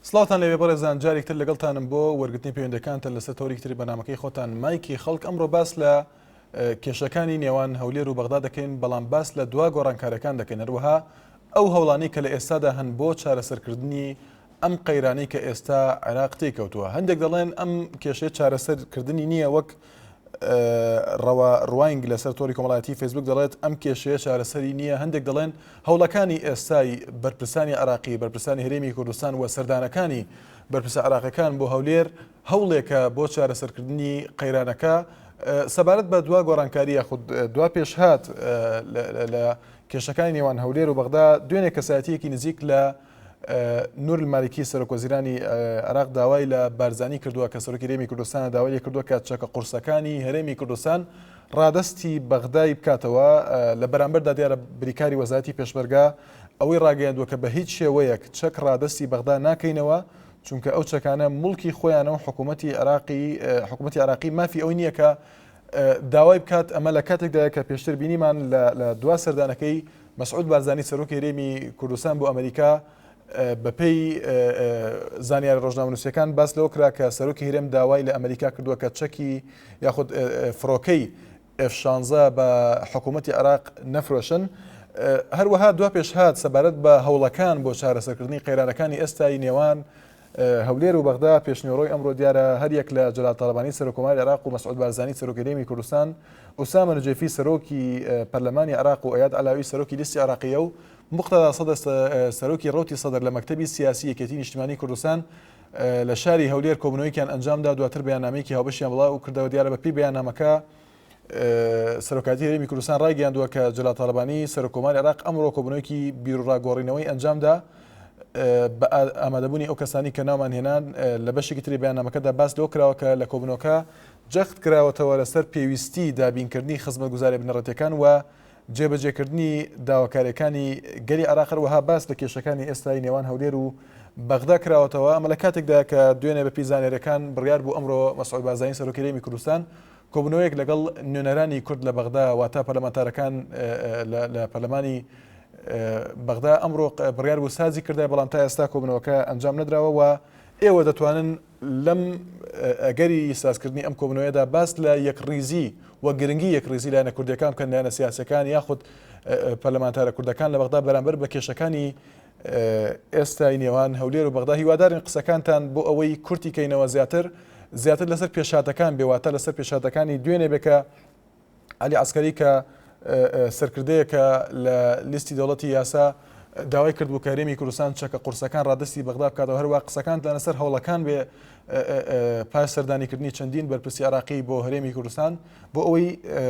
سڵاوتان لێبێ بەڕێزان جارێک تر لەگەڵتانم بۆ وەرگرتنی پەیوەندەکانتان لەسەر تەوەرێکی تری بەرنامەکەی خۆتان مایکی خەڵک ئەمڕۆ باس لە کێشەکانی نێوان هەولێر و بەغدا دەکەین بەڵام باس لە دوا گۆڕانکارەکان دەکەین هەروەها ئەو هەوڵانەی کە لە ئێستادا هەن بۆ چارەسەرکردنی ئەم قەیرانەی کە ئێستا عێراق تێکەوتووە هەندێک دەڵێن ئەم کێشەیە چارەسەرکردنی نییە وەک ڕەوا ڕوانگ لەسەر تۆری کۆمەڵایەتی فەیسبوک دەڵێت ئەم کێشەیە چارەسەری نییە هەندێک دەڵێن هەوڵەکانی ئێستای بەرپرسانی عراقی بەرپرسانی هەرێمی کوردستان و سەردانەکانی بەرپرسە عراقەکان بۆ هەولێر هەوڵێکە بۆ چارەسەرکردنی قەیرانەکە سەبارەت بە دوا گۆڕانکاری یاخود دوا پێشهات لە کێشەکانی نێوان هەولێر و بەغدا دوێنێ کەسایەتیەکی نزیک لە نور المالکی سەرۆکوەزیرانی عێراق داوای لە بارزانی کردووە کە سەرۆکی هەرێمی کوردستانە داوای لێکردووە کە چەکە قورسەکانی هەرێمی کوردستان ڕادەستی بەغدای بکاتەوە لە بەرامبەردا دیارە بریکاری وەزارەتی پێشمەرگە ئەوەی ڕاگەیاندووە کە بە هیچ شێوەیەک چەک ڕادەستی بەغدا ناکەینەوە چونکە ئەو چەکانە موڵکی خۆیانە و حکوومەتی عێراقی حکوومەتی عێراقی مافی ئەوەی نییە کە داوای بکات ئەمە لە کاتێکدایە کە پێشتر بینیمان لە دوا سەردانەکەی مەسعود بارزانی سەرۆکی هەرێمی کوردستان بۆ ئەمریکا بەپێی زانیاری ڕۆژنامەنووسەکان باس لەوە کرا کە سەرۆکی هەرێم داوای لە ئەمریکا کردووە کە چەکی یاخود فڕۆکەی F-16 بە حکوومەتی عێراق نەفرۆشن. هەروەها دوا پێشهات سەبارەت بە هەوڵەکان بۆ چارەسەرکردنی قەیرانەکانی ئێستای نێوان هەولێر و بەغدا پێشنیوەڕۆی ئەمڕۆ دیارە هەریەک لە جەلال تاڵەبانی سەرۆککۆماری عێراق و مەسعود بارزانی سەرۆکی هەرێمی کوردستان، ئوسامە نوجێفی سەرۆکی پەرلەمانی عێراق و ئەیاد عەلاوی سەرۆکی لیستی عێراقییە و موقتەدا سەدر سەرۆکی ڕەوتی سەدر لە مەکتەبی سیاسی یەکێتی نیشتیمانی کوردستان لە شاری هەولێر کۆبوونەوەیەکیان ئەنجامدا دواتر بەیاننامەیەکی هاوبەشیان بڵاو کردەوە دیارە بەپێی بەیاننامەکە سەرۆکایەتی هەرێمی کوردستان ڕایگەیاندووە کە جەلال تاڵەبانی سەرۆککۆماری عێراق ئەمڕۆ کۆبوونەوەیەکی بیروڕاگۆڕینەوەی ئەنجامدا بە ئامادەبوونی ئەو کەسانی کە ناومان هێنان لە بەشێکی تری بەیاننامەکەدا باس لەوە کراوە کە لە کۆبوونەوەکە جەخت کراوەتەوە لەسەر پێویستی دابینکردنی خزمەتگوزاریە بنەڕەتیەکان و جێبەجێکردنی داواکاریەکانی گەلی عێراق هەروەها باس لە کێشەکانی ئێستای نێوان هەولێر و بەغدا کراوەتەوە ئەمە لە کاتێکدا کە دوێنێ بەپی زانیاریەکان بڕیار بوو ئەمڕۆ مەسعود بارزانی سەرۆکی هەرێمی کوردستان کۆبوونەوەیەک لەگەڵ نوێنەرانی کورد لە بەغدا واتە پەرلەمانتارەکان لە پەرلەمانی بەغدا ئەمڕۆ بڕیار بوو سازی کردای بەڵام تا ئێستا کۆبوونەوەکە ئەنجام نەدراوە و ئێوە دەتوانن لەم ئەگەری سازکردنی ئەم کۆبوونەوەیەدا باس لە یەکڕیزی و گرنگی یەکڕیزی لایەنە کوردیەکان بکەن لایەنە سیاسەکان یاخود پەرلەمانتارە کوردەکان لە بەغدا بەرامبەر بە کێشەکانی ئێستای نێوان هەولێر و بەغدا هیوادارین قسەکانتان بۆ ئەوەی کورتی کەینەوە زیاتر زیاتر لەسەر پێشهاتەکان بێ واتە لەسەر پێشهاتەکانی دوێنێ بێ کە عەلی عەسکەری کە سەرکردەیەکە لە لیستی دەوڵەتی یاسا داوای کرد بوو کە هەرێمی کوردستان چەکە قورسەکان ڕادەستی بەغدا بکاتەوە هەروە قسەکانتان لەسەر هەوڵەکان بێ پاش سەردانیکردنی چەندین بەرپرسی عراقی بۆ هەرێمی کوردستان بۆ ئەوەی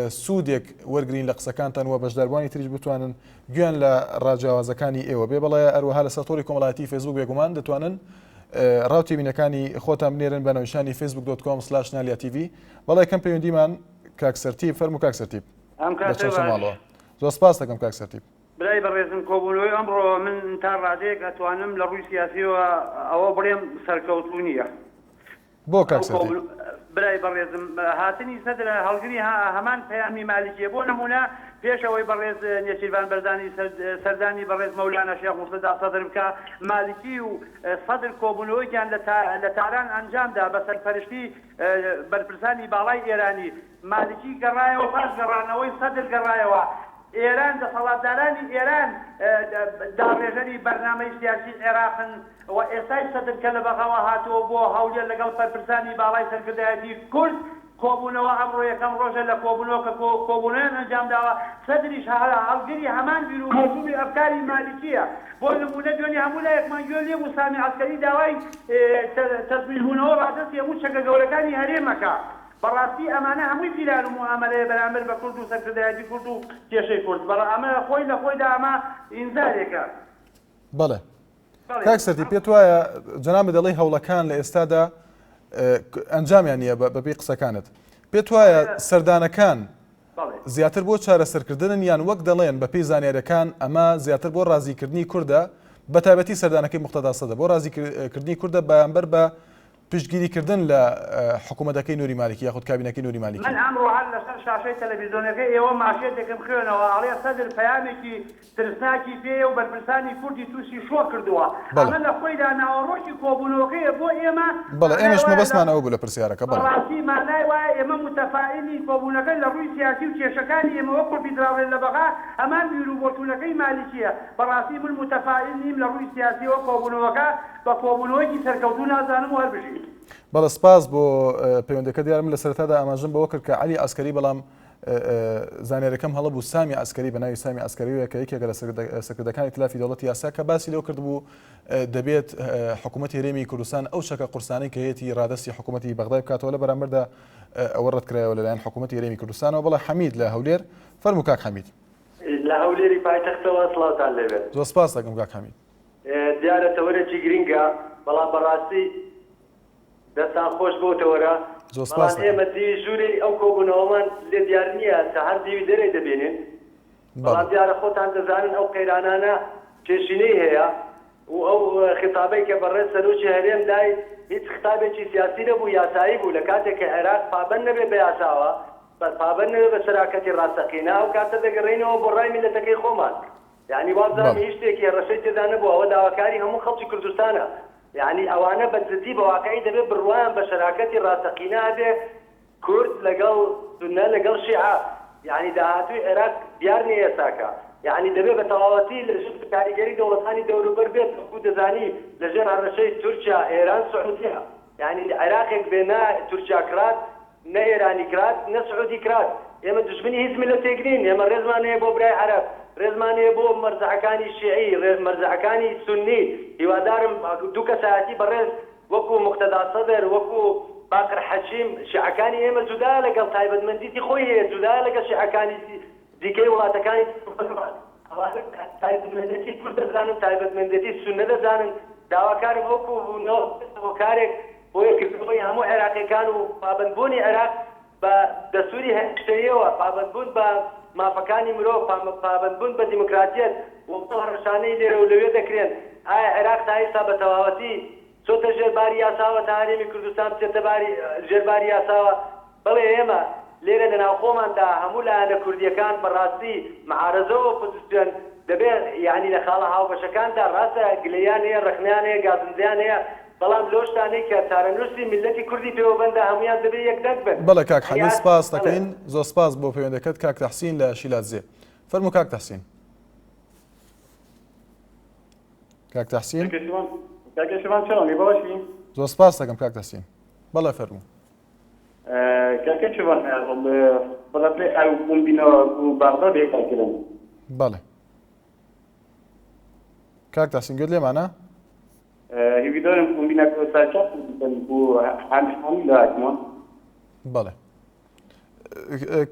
سوودێک وەرگین لە قسەکانتان و بەشداربووانی تریش بتوانن گوێیان لە ڕا جیاوازەکانی ئێوە بێ بەڵێ ئەروەها لەسەر تۆڕی کۆمەڵایەتی فەیسبوک بێگومان دەتوانن ڕاو تێبینەکانی خۆتان بنێرن بە ناونیشانی فەیسبوک dot com slash نالیا تیڤی بەڵێ کەم پەیوەندیمان کاک سەرتیپ فەرموو کاک سەرتیپ ئەم لە کاتە باش چەمچەماڵەوە زۆر سپاس دەکەم کاک سەرتیپ. برای بەڕێزم کۆبوونەوەی ئەمڕۆ من تا ڕادەیەک ئەتوانم لە ڕووی سیاسیەوە ئەوە بڵێم سەرکەوتوو نییە. بۆ کاک سەرتیپ؟ برای بەڕێزم هاتنی سەدر هەڵگری هەمان پەیامی مالکیە بۆ نمونە پێش ئەوەی بەڕێز نێچیرڤان بەرزانی سەردانی بەڕێز مەولانا شێخ موقتەدا سەدر بکا مالکی و سەدر کۆبونەوەیکیان لە تاران ئەنجامدا بە سەرپەرشتی بەرپرسانی باڵای ئێرانی مالکی گەڕایەوە پاش گەڕانەوەی سەدر گەڕایەوە ئێران دەسەڵاتدارانی ئێران داڕێژەری بەرنامەی سیاسی عێراقن و ئێستای سەدر کە لە بەغاوە هاتووە بۆ هەولێر لەگەڵ پەرپرسانی باڵای سەرکردایەتی کورد کۆبوونەوە ئەمڕۆ یەکەم ڕۆژە لە کۆبوونەوە کە کۆبوونەوەیان ئەنجامداوە سەدریش هەڵگری هەمان بیروبۆچوون و ئەفکاری مالکییە بۆ نموونە دوێنێ هەموو لایەکمان گوێ لێ بوو سامی عەسکەری داوای تەسلیمبوونەوە ڕادەستی هەموو چەکە گەورەکانی هەرێمەکە بەڕاستی ئەمانە هەمووی پیلان و موئامەرەیە بەرامبەر بە کورد و سەرکردایەتی کورد و کێشەی کورد بەڵام ئەمە خۆی لە خۆیدا ئەمە ئینزارێکە. بەڵێ کاک سەرتیپ پێت وایە جەنابت دەڵێی هەوڵەکان لە ئێستادا ئەنجامیان نییە بەپێی قسەکانت پێت وایە سەردانەکان زیاتر بۆ چارەسەرکردنن یان وەک دەڵێن بەپێی زانیاریەکان ئەمە زیاتر بۆ ڕازیکردنی کوردە بە تایبەتی سەردانەکەی مختدا سەدە بۆ ڕازیکردنی کوردە بەرامبەر بە. پشتگیری کردن لە حکوومەتەکەی نوری مالکی یاخود کابینەکەی نوری مالکی. من ئەمڕۆ هەر لەسەر شاشەی تەلەڤیزۆنەکەی ئێوە ماشێتێکم خوێنەوە ئەڵێ سەدر پەیامێکی ترسناکی پێیە و بەرپرسانی کوردی تووشی شۆک کردووە. بەڵێ. ئەمە لە خۆیدا ناوەڕۆکی کۆبوونەوەکەیە بۆ ئێمە بەڵێ مانای ئێمەش وایە لە مەبەستمان ئەوە بوو لە پرسیارەکە بەڵێ. بەڕاستی مانای وایە ئێمە موتەفائیلین کۆبوونەکە لە ڕووی سیاسی و کێشەکانی ئێمە وەک کۆنفیدراڵیەت لە بەغا هەمان بیر و بۆچوونەکەی مالیکیە. بەڕاستی من موتەفائیل نیم لە ڕووی سیاسیەوە کۆبوونەوەکە بە کۆبوونەوەیەکی سەرکەوتوو نازانم و هەر بژین. بەڵێ سپاس بۆ پەیوەندەکە دیارە من لە سەرەتادا ئاماژەم بەوە کرد کە عەلی عەسکەری بەڵام زانیارەکەم هەڵە بوو سامی عەسکەری بە ناوی سامی عەسکەریەوە کە یەکێکە لە سەرکردەکانی ئیتلافی دەوڵەتی یاسا کە باسی لەوە کردبوو دەبێت حکوومەتی هەرێمی کوردستان ئەو چەکە قورسانەی کە هەیەتی ڕادەستی حکوومەتی بەغدای بکاتەوە لە بەرامبەردا ئەوە ڕەتکرایەوە لەلایەن حکوومەتی هەرێمی کوردستانەوە بەڵێ حەمید لە هەولێر فەرموو کاک حەمید. لە هەولێری پایتەختەوە سڵاوتان لێبێت. زۆر سپاس دەکەم کاک حەمید. دیارە تەوەرێکی گرینگە بەڵام بەڕاستی دەستان خۆش بەو تەوەرە زۆر سپاس بەڵام دەکەم. ئێمە دیوی ژوورێی ئەو کۆبوونەوەمان لێ دیار نییە تا هەر دیوی دەرێ دەبینین بەڵێ. بەڵام دیارە خۆتان دەزانن ئەو قەیرانانە پێشینەی هەیە و ئەو خیتابەی کە بەڕێز سەرۆکی هەرێم دای هیچ خیتابێکی سیاسی نەبوو یاسایی بوو لە کاتێک کە عێراق پابەند نەبێ بە یاساوە پابەند نەبێ بە شەراکەتی ڕاستەقینە ئەو کاتە دەگەڕێینەوە بۆ ڕای میللەتەکەی خۆمان یانی وابزانم بەڵێ. هیچ شتێکی هەڕەشەی تێدا نەبوو ئەوە داواکاری هەموو خەڵکی کوردستانە یانی ئەوانە بە جدی بە واقعی دەبێ بڕوایان بە شەراکەتی ڕاستەقینە هەبێ کورد لەگەڵ سوننە لەگەڵ شیعە یانی داهاتووی عێراق دیار نیە ئێستاکە یانی دەبێ بە تەواوەتی لە ژێر کاریگەری دەوڵەتانی دەوروبەر بێت وەکو دەزانی لە ژێر هەڕەشەی تورکیا ئێران سعودیە یانی عێراقێک بێ نە تورکیا کرات نە ئێرانی کرات نە سعودی کرات ئێمە دوژمنی هیچ میللەتێک نین ئێمە ڕێزمان هەیە بۆ برای عەرەب ڕێزمان هەیە بۆ مەرجەعەکانی شیعی مەرجەعەکانی سوننی هیوادارم دوو کەسایەتی بەڕێز وەکو موقتەدا سەدر وەکو باقر حەکیم شیعەکانی ئێمە جودایە لەگەڵ تایبەتمەندیتی خۆی هەیە جودایە لەگەڵ شیعەکانی دیکەی وڵاتەکانی تر ئەوانە تایبەتمەندێتی کورد دەزانن، تایبەتمەندێتی سوننە دەزانن، داواکارم ئەو کۆبوونەوە ببێتە هۆکارێک بۆ یەکگرتنەوەی هەموو عێراقییەکان و پابەندبوونی عێراق بە دەستووری هەمیشەییەوە، پابەندبوون بە مافەکانی مرۆڤ، پابەندبوون بە دیموکراتیەت و ئەو هەڕەشانەی لێرە و لەوێ دەکرێن. ئایا عێراق تا ئیستا بە تەواوەتی چۆتە ژێر باری یاساوە تا هەرێمی کوردستان بچێتە باری ژێر باری یاساوە؟ بەڵێ ئێمە لێرە لە ناوخۆماندا هەموو لایەنە کوردییەکان بە ڕاستی معارەزە و ئۆپۆزیسیۆن دەبێ یانی لە خاڵە هاوبەشەکاندا ڕاستە گلەییان هەیە، ڕەخنەیان هەیە، گازندەیان هەیە، بەڵام لەو شتانەی کە چارەنووسی میللەتی کوردی پێوە بەندە هەموویان دەبێ یەکدەنگ بن. بەڵێ کاک یانی حەمید ئاست سپاست بەڵێ. دەکەین. زۆر سپاس بۆ پەیوەندەکەت کاک تەحسین لە شیلادزێ. فەرموو کاک تەحسین. کاک تەحسین. کاکە شوان چۆنی باشی؟ زۆر سپاست دەکەم کاک تەحسین. بەڵێ فەرموو. کاکە شوان بەڵێ ئەو کۆمبینا بۆ بەغدا بێکارکردن. بەڵێ کاک تەحسین گوێت لێمانە؟ هیویدارم کۆمبینا سەرکەفت بن بۆ هەموو لایەکمان. بەڵێ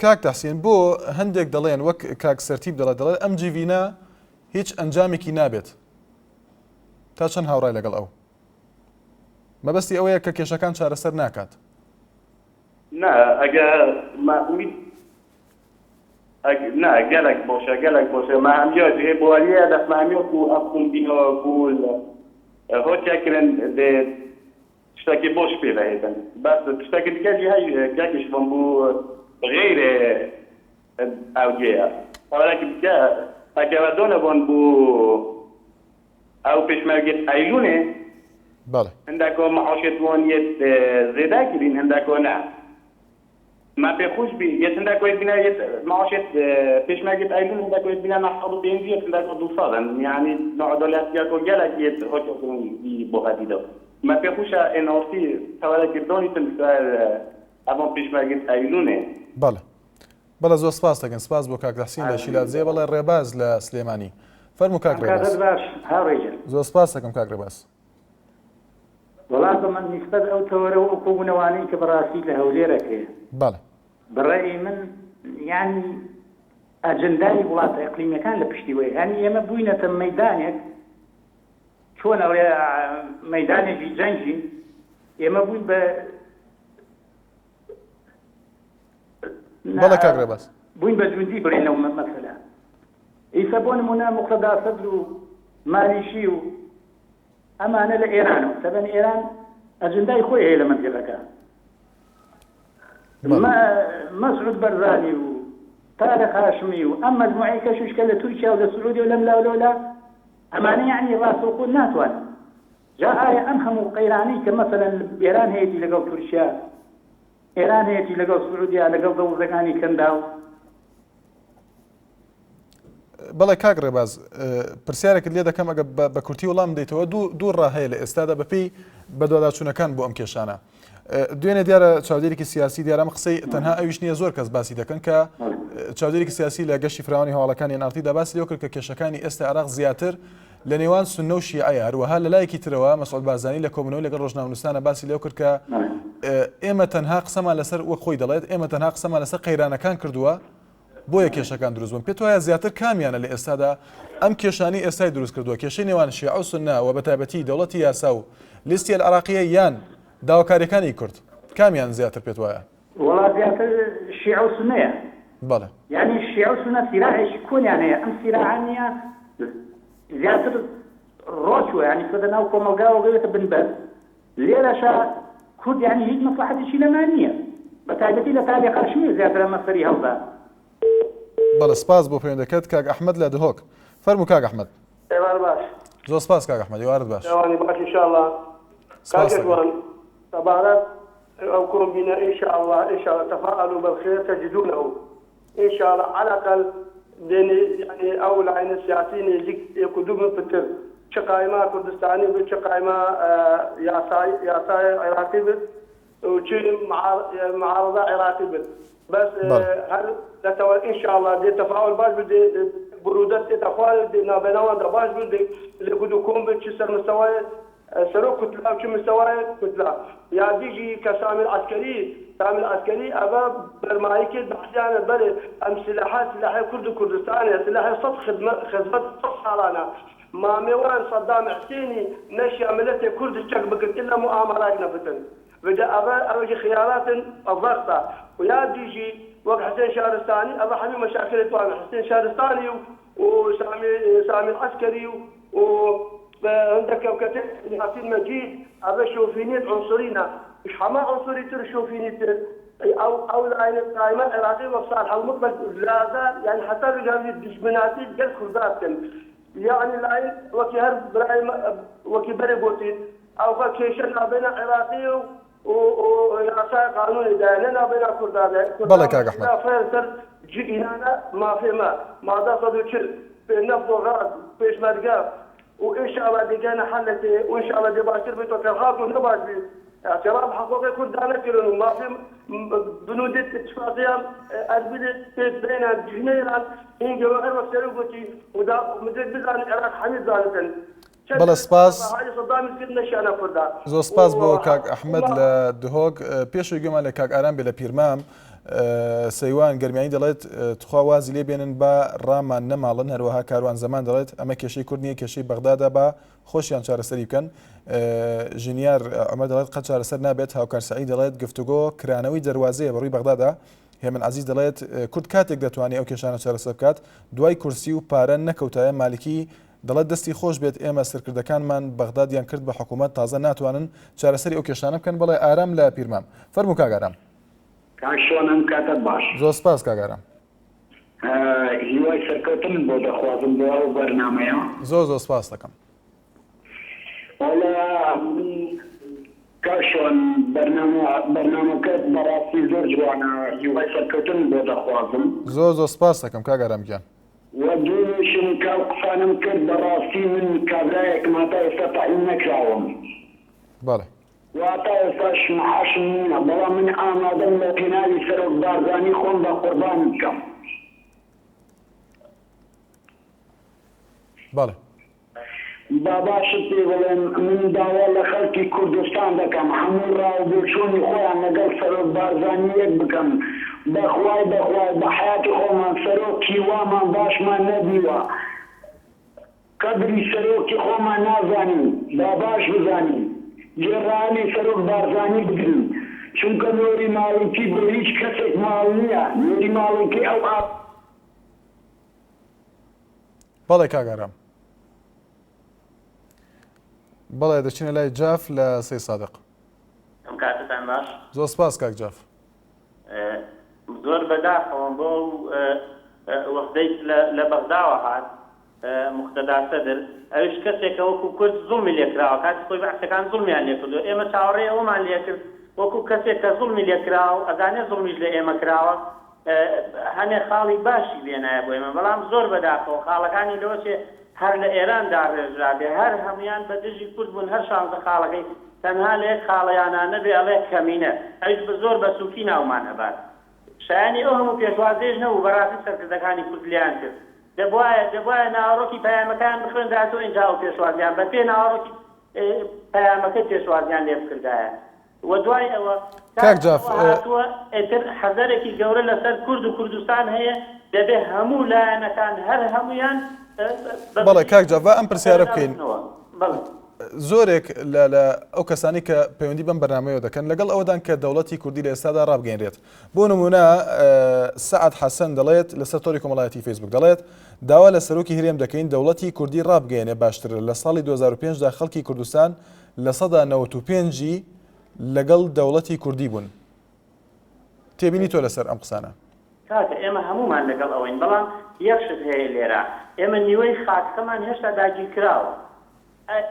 کاک تەحسین بۆ هەندێک دەڵێن وەک کاک سەرتیب دەڵێت دەڵێت ئەم جیڤینە هیچ ئەنجامێکی نابێت تا چەند هاوڕای لەگەڵ ئەو مەبەستی ئەوەیە کە کێشەکان چارەسەر ناکات. نا ئەگە ما ئومید ئەگ نا گەلەک باشە گەلەک باشە ما هەمیا جهێ باوەریە دەس ما هەمیا کو ئەف کۆمبینەوە کو هاتیە کرن دێ تشتەکی باش پێ بهێتن بەس تشتەکی دیکە جی هەی کاکی شڤان بوو غەیرێ ئەو جێیە تەوەرەکی دیکە ئەگەر دانەبان بوو ئەو پێشمەرگێت ئەیلوونێ بەڵێ. هندەکۆ معاشێت وان یەت زێدە کرین هندەکۆ نە ما پێ خوش بی یەت هندەکۆ یەت بینا یەت معاشێت پێشمەرگێت ئەیلوون هندەکۆ یەت بینا 950 یەت هندەکۆ 200 یعنی ناعدالەت یاکۆ گەلەک یەت هاتیە کرین دی بۆ هەدیدە ما پێ خوشە ئێن ئاڕ تی تەوەرە کردانی تن سەر ئەڤان پێشمەرگێت ئەیلوونێ. بەڵێ. بەڵێ زۆر سپاست دەکەین سپاس بۆ کاک تەحسین لە شیلادزێ بەڵێ ڕێباز لە سلێمانی فەرموو کاک ڕێباز. کاتت باش هاوڕێ گیان. زۆر سپاست دەکەم کاک ڕێباز. وەڵا بە من نیسبەت ئەو تەوەرە و ئەو کۆبوونەوانەی کە بەڕاستی لە هەولێر ئەکرێ. بەڵێ. بە ڕەئی من یانی ئەجندای وڵاتە ئیقلیمیەکان لە پشتی وەیە یانی ئێمە بووینەتە مەیدانێک چۆن ئەڵێ مەیدانێکی جەنگین ئێمە بووین بە بەڵێ کاک ڕێباز. بووین بە جوندی بڵێن لەو مەسەلە. ئیسە بۆ نموونە موقتەدا سەدر و مالیکی و ئەمانە لە ئێرانەوە تەبەن ئێران. ئەجندای خۆی هەیە لە مەنتیقەکە. مەسعود بەرزانی و تارق هاشمی و ئەم مەجموعەی کەشیش کە لە تورکیا و لە سعودیە و لەم لاو لەولا ئەمانە یەعنی ڕاستەوخۆ ناتوانن. جا ئایا ئەم هەموو قەیرانەی کە مەسەلەن ئێران هەیەتی لەگەڵ تورکیا، ئێران هەیەتی لەگەڵ سعودیا، لەگەڵ دەوڵەتەکانی کەنداو، بەڵێ کاک ڕێباز پرسیارێکت لێ دەکەم ئەگە بە کورتی وەڵام دەیتەوە دوو ڕا هەیە لە ئێستادا بەپێی بەدواداچوونەکان بۆ ئەم کێشانە دوێنێ دیارە چاودێرێکی سیاسی دیارە ئەم قسەی تەنها ئەویش نییە زۆر کەس باسی دەکەن کە چاودێرێکی سیاسی لە گەشتی فراوانی هەواڵەکانی NRT دا باسی لەوە کرد کە کێشەکانی ئێستا عێراق زیاتر لە نێوان سوننە و شیعەیە هەروەها لە لایەکی ترەوە مەسعود بارزانی لە کۆبوونەوەی لەگەڵ ڕۆژنامەنووسانە باسی لەوە کرد کە ئێمە تەنها قسەمان لەسەر وەک خۆی دەڵێت ئێمە تەنها قسەمان لەسەر قەیرانەکان کردووە بۆیە کێشەکان دروست بوون پێت وایە زیاتر کامیانە لە ئێستادا ئەم کێشانەی ئێستای دروست کردووە کێشەی نێوان شیعە و سوننە و بەتایبەتی دەوڵەتی یاسا و لیستی العراقیە یان داواکاریەکانی کورد کامیان زیاتر پێت وایە؟ وەڵا زیاتر شیعە و سوننەیە. بەڵێ. یانی شیعە و سوننە سیراعێکی کۆنیان هەیە ئەم سیراعە نییە زیاتر ڕۆچووە یانی چۆتە ناو کۆمەڵگاوە گەوێتە بنبەست لێرەشا کورد یانی هیچ مەسڵەحەتێکی لەما نییە بە تایبەتی لە تاریق هاشمی زیاتر ئەمە سەری هەڵدا. بەڵێ سپاس بۆ پەیوەندەکەت کاک ئەحمەد لە دهۆک فەرموو کاک ئەحمەد. ئێوار باش. زۆر سپاس کاک ئەحمەد ئێوارت باش. چاوانی باش ان شاء اللە سپاس کاک دەکەم. جوان سەبارەت ئەو کۆمبینە ان شاء اللە ان شاء اللە تفاءلوا بالخير تجدونه ان شاء اللە على الاقل دێ یانی ئەو لاینە سیاسی نێزیک یەک و دوو بن پتر چ قایما کوردستانی بێت چ قایما یاسای یاسای عێراقی بێت و چ معارضە عێراقی بێت بەس بەڵێ. هەر نەتەوە ان شاء اللە دێ تفاعل باش بێت دێ برودەت تێتە خوارێ دێ نابەیناوان دا باش بێت دێ لێک و دوو کۆم بێت چ سەر مستەوای سەرۆک کوتلا و چ مستەوای کوتلا یا دیژی کە سامی العەسکەری سامی العەسکەری ئەڤە بەرمایی کرد بەعسیانە بەرێ ئەم سلاحە سلاحێ کورد و کوردستانێ سلاحێ سەد خدمە خزمەت سەد ساڵانە مامێوان سەدام حسێنی نەشیا ملەتێ کوردش چەک بکرد ئیلا موئامەراک نەبتن ڤجا ئەڤە ئەوەژی خیاراتن ضغطە و یا دیژی وەک حسێن شارستانی ئەڤە حەمی مەشاکلێ توانە حسێن شارستانی و و سامی سامی العەسکەری و و هندەک کەوکەتێ یاسین مەجید ئەڤە شۆفینیت عنصرینە مش حەمە عنصری تر شۆفینی تر ئەو ئەو لاینە قایمە عێراقی وەک صالح المطلق لازال یعنی حتا بگەن دژمناتی گەل کوردا بکەن یعنی لاین وەکی هەر برای وەکی بەرێ گۆتین ئەوخە کێشە نابینە عێراقی و و یاسای قانونی دایە نە نابینا کوردا دایە کوردا بەڵێ کاک ئەحمەد. خۆیان سەر جئینانە مافێ مە مادە 140 نەفت و غاز پێشمەرگە و ئینشاڵا دێگەنە حەلەکێ و ئینشاڵا دێ باشتر بێت و کەرخاک و نەباش بی اعتراف حقوقی کورد دا نەکردن و مافێ بنودێت اتفاقیان ئەربیل پێک بێنان جهنەیان هینگە هەر وەک سەرۆک گوتی و دا مدێت بزانن عێراق حەمی زانتن بەڵێ سپاس. زۆر سپاس بۆ کاک ئەحمەد لە دهۆک پێشەوەی گوێمان لە کاک ئارام بێ لە پیرمام سەیوان گەرمیانی دەڵێت تخوا وازی لێ بێنن با ڕامان نەماڵن هەروەها کاروان زەمان دەڵێت ئەمە کێشەی کورد نییە کێشەی بەغدادا با خۆشیان چارەسەری بکەن ژنیار ئەمە دەڵێت قەت چارەسەر نابێت هاوکار سعید دەڵێت گفتوگۆ کرانەوەی دەروازەیە بەڕووی بەغدادا هێمن عەزیز دەڵێت کورد کاتێک دەتوانێت ئەو کێشانە چارەسەر بکات دوای کورسی و پارە نەکەوتایە مالکی دەڵێت دەستی خۆش بێت ئێمە سەرکردەکانمان بەغدادیان کرد بە حکومەت تازە ناتوانن چارەسەری ئەو کێشانە بکەن بەڵێ ئارام لە پیرمام فەرموو کاک ئارام. کاک شوان ئەم کاتەت باش. زۆر سپاس کاک ئارام. هیوای سەرکەوتنت بۆ دەخوازم بۆ ئەو بەرنامەیە. زۆر زۆر سپاست دەکەم. وەڵا من کاک شوان بەرنامە بەرنامەکەت بەڕاستی زۆر جوانە هیوای سەرکەوتنت بۆ دەخوازم. زۆر زۆر سپاست دەکەم کاک ئارام گیان. وە دوێنێشم کە ئەو قسانەم کرد بەڕاستی من کابرایەکم هەتا ئێستا تەعین نەکراوم. بەڵێ. وە هەتا ئێستاش معاشم نیە بەڵام من ئامادەم لە پێناوی سەرۆک بارزانی خۆم بە قوربانی بکەم. بەڵێ. با باشت پێ بڵێم، من داوا لە خەڵکی کوردستان دەکەم هەموو ڕا و بۆچوونی خۆیان لەگەڵ سەرۆک بارزانی یەک بکەن، بەخوای بەخوای بە حەیاتی خۆمان سەرۆکی وامان باشمان نەدیوە، قەدری سەرۆکی خۆمان نازانین، با باش بزانین گوێڕایەڵی سەرۆک بارزانی بگرین، چونکە نۆری مالیکی بۆ هیچ کەسێک ماڵ نییە، نۆری مالیکی ئەو ئا. بەڵێ کاک ئارام. بەڵێ دەچینە لای جاف لە سەیدسادق. باش. زۆر سپاس کاک جاف. زۆر بەداخەوەم بۆ ئەو وەفدەی لە بەغداوە هات موقتەدا سەدر ئەویش کەسێکە وەکو کورد زوڵمی لێکراوە کاتی خۆی بەعسەکان زوڵمیان لێکردووە ئێمە چاوەڕێی ئەوەمان لێکرد وەکو کەسێک کە زوڵمی لێکراوە و ئەزانێ زوڵمیش لە ئێمە کراوە هەنێ خاڵی باشی بێنایە بۆ ئێمە بەڵام زۆر بەداخەوە خاڵەکانی لەوەچێ هەر لە ئێران داڕێژرابێ هەر هەموویان بە دژی کورد بوون هەر شانزە خاڵەکەی تەنها لە یەک خاڵیانا نەبێ ئەڵێ کەمینە ئەویش بە زۆر بە سوکی ناومان ئەبات شایانی ئەو هەموو پێشوازیەش نەبوو بەڕاستی سەرکردەکانی کورد لێیان کرد دەبوایە دەبوایە ناوەڕۆکی پەیامەکەیان بخوێندرایەتەوە ئینجا ئەو پێشوازیان بە پێ ناوەڕۆکی پەیامەکە پێشوازیان لێ بکردایە و دوای ئەوە کاک جاف ئەوە هاتووە ئیتر حەزەرێکی گەورە لەسەر کورد و کوردستان هەیە دەبێ هەموو لایەنەکان هەر هەموویان بە بەڵێ کاک جاف با ئەم پرسیارە بکەین بەڵێ. زۆرێک لە لە ئەو کەسانی کە پەیوەندی بەم بەرنامەیەوە دەکەن لەگەڵ ئەوەدان کە دەوڵەتی کوردی لە ئێستادا ڕابگەینرێت بۆ نمونە سەعد حەسەن دەڵێت لەسەر تۆری کۆمەڵایەتی فەیسبوک دەڵێت داوا لە سەرۆکی هەرێم دەکەین دەوڵەتی کوردی ڕابگەیەنێ باشترە لە ساڵی 2005 دا خەڵکی کوردستان 95% ی لەگەڵ دەوڵەتی کوردی بوون. تێبینی تۆ لەسەر ئەم قسانە؟ کاکە ئێمە هەموومان لەگەڵ ئەوەین بەڵام یەک شت هەیە لێرە ئێمە نیوەی خاکەکەمان هێشتا داگیرکراوە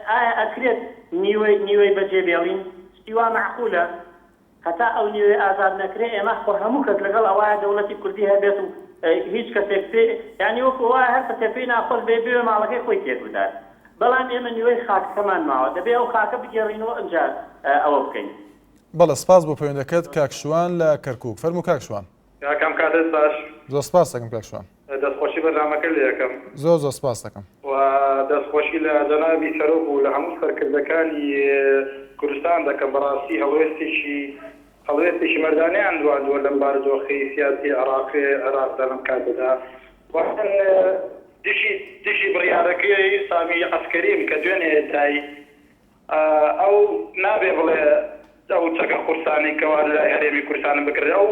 ئایا ئەکرێت نیوەی نیوەی بەجێ بێڵین شتی وا مەعقولە هەتا ئەو نیوەی ئازاد نەکرێ ئێمە خۆ هەموو کەس لەگەڵ ئەوایە دەوڵەتی کوردی هەبێت و هیچ کەسێک پێ یانی وەکو وایە هەر کەسێک پێی ناخۆش بێ بێ ماڵەکەی خۆی تێک بدات بەڵام ئێمە نیوەی خاکەکەمان ماوە دەبێ ئەو خاکە بگێڕینەوە ئنجا ئەوە بکەین. بەڵێ سپاس بۆ پەیوەندەکەت کاک شوان لە کەرکوک فەرموو کاک شوان. کاک ئەم کاتەت باش. زۆر سپاست دەکەم کاک شوان. دەستخۆشی بەرنامەکەت لێ ئەکەم. زۆر زۆر سپاست دەکەم. و دەستخۆشی لە جەنابی سەرۆک و لە هەموو سەرکردەکانی کوردستان دەکەم بەڕاستی هەڵوێستێکی هەڵوێستێکی مەردانەیان نواندووە لەم بارودۆخەی سیاسی عێراق عێراقدا لەم کاتەدا و من دژی دژی بڕیارەکەی سامی عەسکەریم کە دوێنێ دای ئەو نابێ بڵێ ئەو چەکە قورسانەی کەوا لەلای هەرێمی کوردستانن بکڕێ ئەو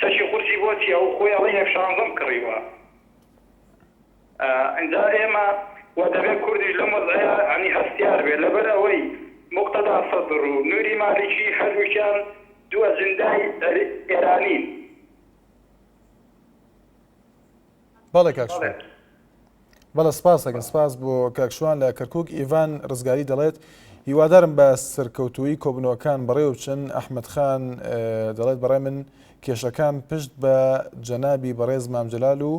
چەکی قورسی بۆ چیە ئەو خۆی ئەڵێ ئێف شانزەم کڕیوە ئینجا ئێمە و دەبێ کوردیش لەم وەزعەیا یانی هەستیار بێ لەبەر ئەوەی موقتەدا سەدر و نوری مالیکی هەردووکیان دوو ئەجندای ئێرانین. بەڵێ کاک شوان. بەڵێ سپاس دەکەم سپاس بۆ کاک شوان لە کەرکک ئیڤان ڕزگاری دەڵێت هیوادارم بە سەرکەوتووی کۆبنەوەکان بەڕێوە بچن ئەحمد خان دەڵێت بەڕێ من کێشەکان پشت بە جەنابی بەڕێز مامجلال و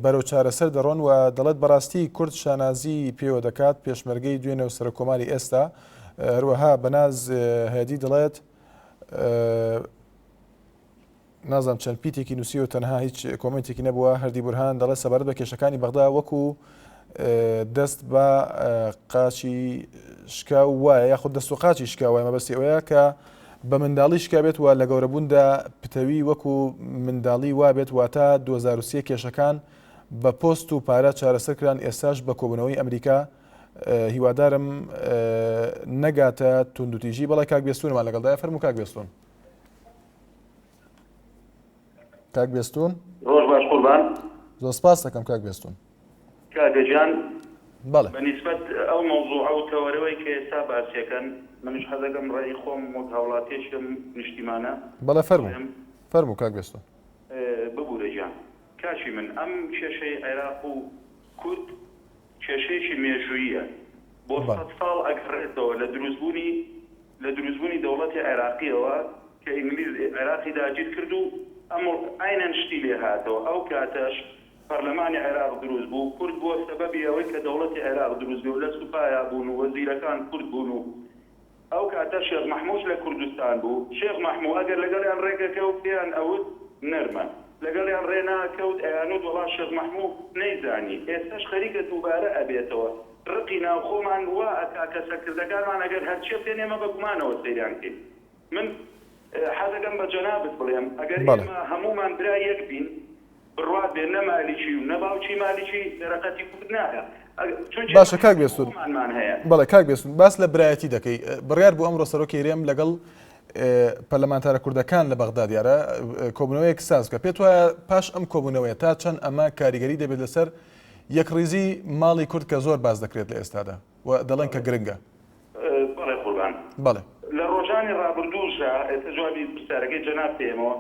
بەرەو چارەسەر دەڕۆن و دەڵێت بەڕاستی کورد شانازی پێوە دەکات پێشمەرگەی دوێنێ و سەرۆککۆماری ئێستا هەروەها بەناز هێدی دەڵێت نازانم چەند پیتێکی نووسیوە تەنها هیچ کۆمنتێکی نەبووە هەردی بورهان دەڵێت سەبارەت بە کێشەکانی بەغدا وەکو دەست بە قاچی شکاو وایە یاخود دەست و قاچی شکا وایە مەبەستی ئەوەیە کە بە منداڵی شکابێت و لە گەورەبووندا پتەوی وەکو منداڵی وابێت واتە 2023 کێشەکان بە پۆست و پارە چارەسەر کران ئێستاش بە کۆبوونەوەی ئەمریکا هیوادارم نەگاتە توندوتیژی بەڵێ کاک بێستونمان لەگەڵدایە فەرموو کاک بێستون کاک بێستون. ڕۆژ باش قوربان. زۆر سپاست دەکەم کاک بێستون. کاکە گیان بەڵێ. بە نیسبەت ئەو مەوزوعە و تەوەرەوەی کە ئێستا باسیەکەن منیش حەزەکەم ڕەئی خۆم وەک هاوڵاتیەکی ئەم نیشتیمانە بەڵێ فەرموو بڵێم. فەرموو کاک بێستون. ببورە گیان کاکی من ئەم کێشەی عێراق و کورد کێشەیەکی مێژووییە بۆ بەڵێ. سەد ساڵ ئەگەڕێتەوە لە دروستبوونی لە دروستبوونی دەوڵەتی عێراقییەوە کە ئینگلیز عێراقی داگیر کرد و ئەم عەینەن شتی لێ هاتەوە ئەو کاتەش پەرلەمانی عێراق دروست بوو کورد بووە سەبەبی ئەوەی کە دەوڵەتی عێراق دروست بێ و لە سوپایا بوون و وەزیرەکان کورد بوون و ئەو کاتە شێخ مەحمووش لە کوردستان بوو شێخ مەحموو ئەگەر لەگەڵیان ڕێک ئەکەوت پێیان ئەوت نەرمە لەگەڵیان ڕێ ناکەوت ئەیانوت وەڵا شێخ مەحموو نەیزانی ئێستەش خەریکە دووبارە ئەبێتەوە ڕقی ناوخۆمان وا ئەکا کە سەرکردەکانمان ئەگەر هەرچێ بکەن ئێمە بە گومانەوە سەیریان کەین. من حەزەکەم بە جەنابت بڵێم ئەگەر بەڵێ. ئێمە هەموومان برای یەک بین بڕوات بێ نە مالیکی و نە باوکی مالیکی دەرەقەتی کورد نایا چونکی ئێمە باشە کاک حیزبی بێستون خۆمانمان هەیە. بەڵێ کاک بێستون باس لە برایەتی دەکەی بڕیار بوو ئەمڕۆ سەرۆکی هەرێم لەگەڵ پەرلەمانتارە کوردەکان لە بەغدا دیارە کۆبوونەوەیەک ساز بکە پێت وایە پاش ئەم کۆبوونەوەیە تا چەند ئەمە کاریگەری دەبێت لەسەر یەکڕیزی ماڵی کورد کە زۆر باس دەکرێت لە ئێستادا و دەڵێن کە گرنگە. بەڵێ قوربان. بەڵێ. لە ڕۆژانی ڕابردووشا، ئێستا جوابی پرسیارەکەی جەنابت دەیەمەوە،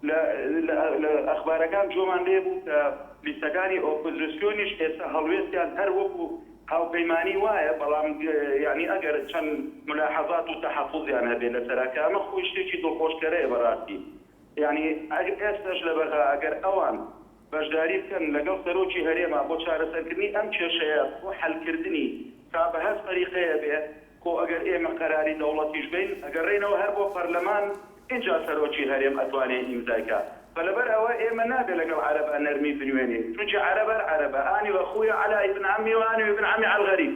لە لە لە ئەخبارەکان گوێمان لێ بوو کە لیستەکانی ئۆپۆزسیۆنیش ئێستا هەڵوێستیان هەر وەکوو هاوپەیمانی وایە، بەڵام یانی ئەگەر چەند مولاحەزات و تەحەفوزیان هەبێ لەسەرا کە ئەمە خۆی شتێکی دڵخۆشکەرەیە بەڕاستی. یانی ئێستەش لە بەغا ئەگەر ئەوان بەشداری بکەن لەگەڵ سەرۆکی هەرێما بۆ چارەسەرکردنی ئەم کێشەیە بۆ حەلکردنی تا بە هەر تەریقەیە بێ خۆ ئەگەر ئێمە قەراری دەوڵەتیش بەین ئەگەڕێینەوە هەر بۆ پەرلەمان ئینجا سەرۆکی هەرێم ئەتوانێ ئیمزای کا فلەبەر ئەوە ئێمە نابێ لەگەڵ عەرەبا نەرمی بنوێنین چونکی عەرەب هەر عەرەبە ئانی وەخویا عەلا ئیبن عەمی و ئانی وئیبن عەمی عەلغەریب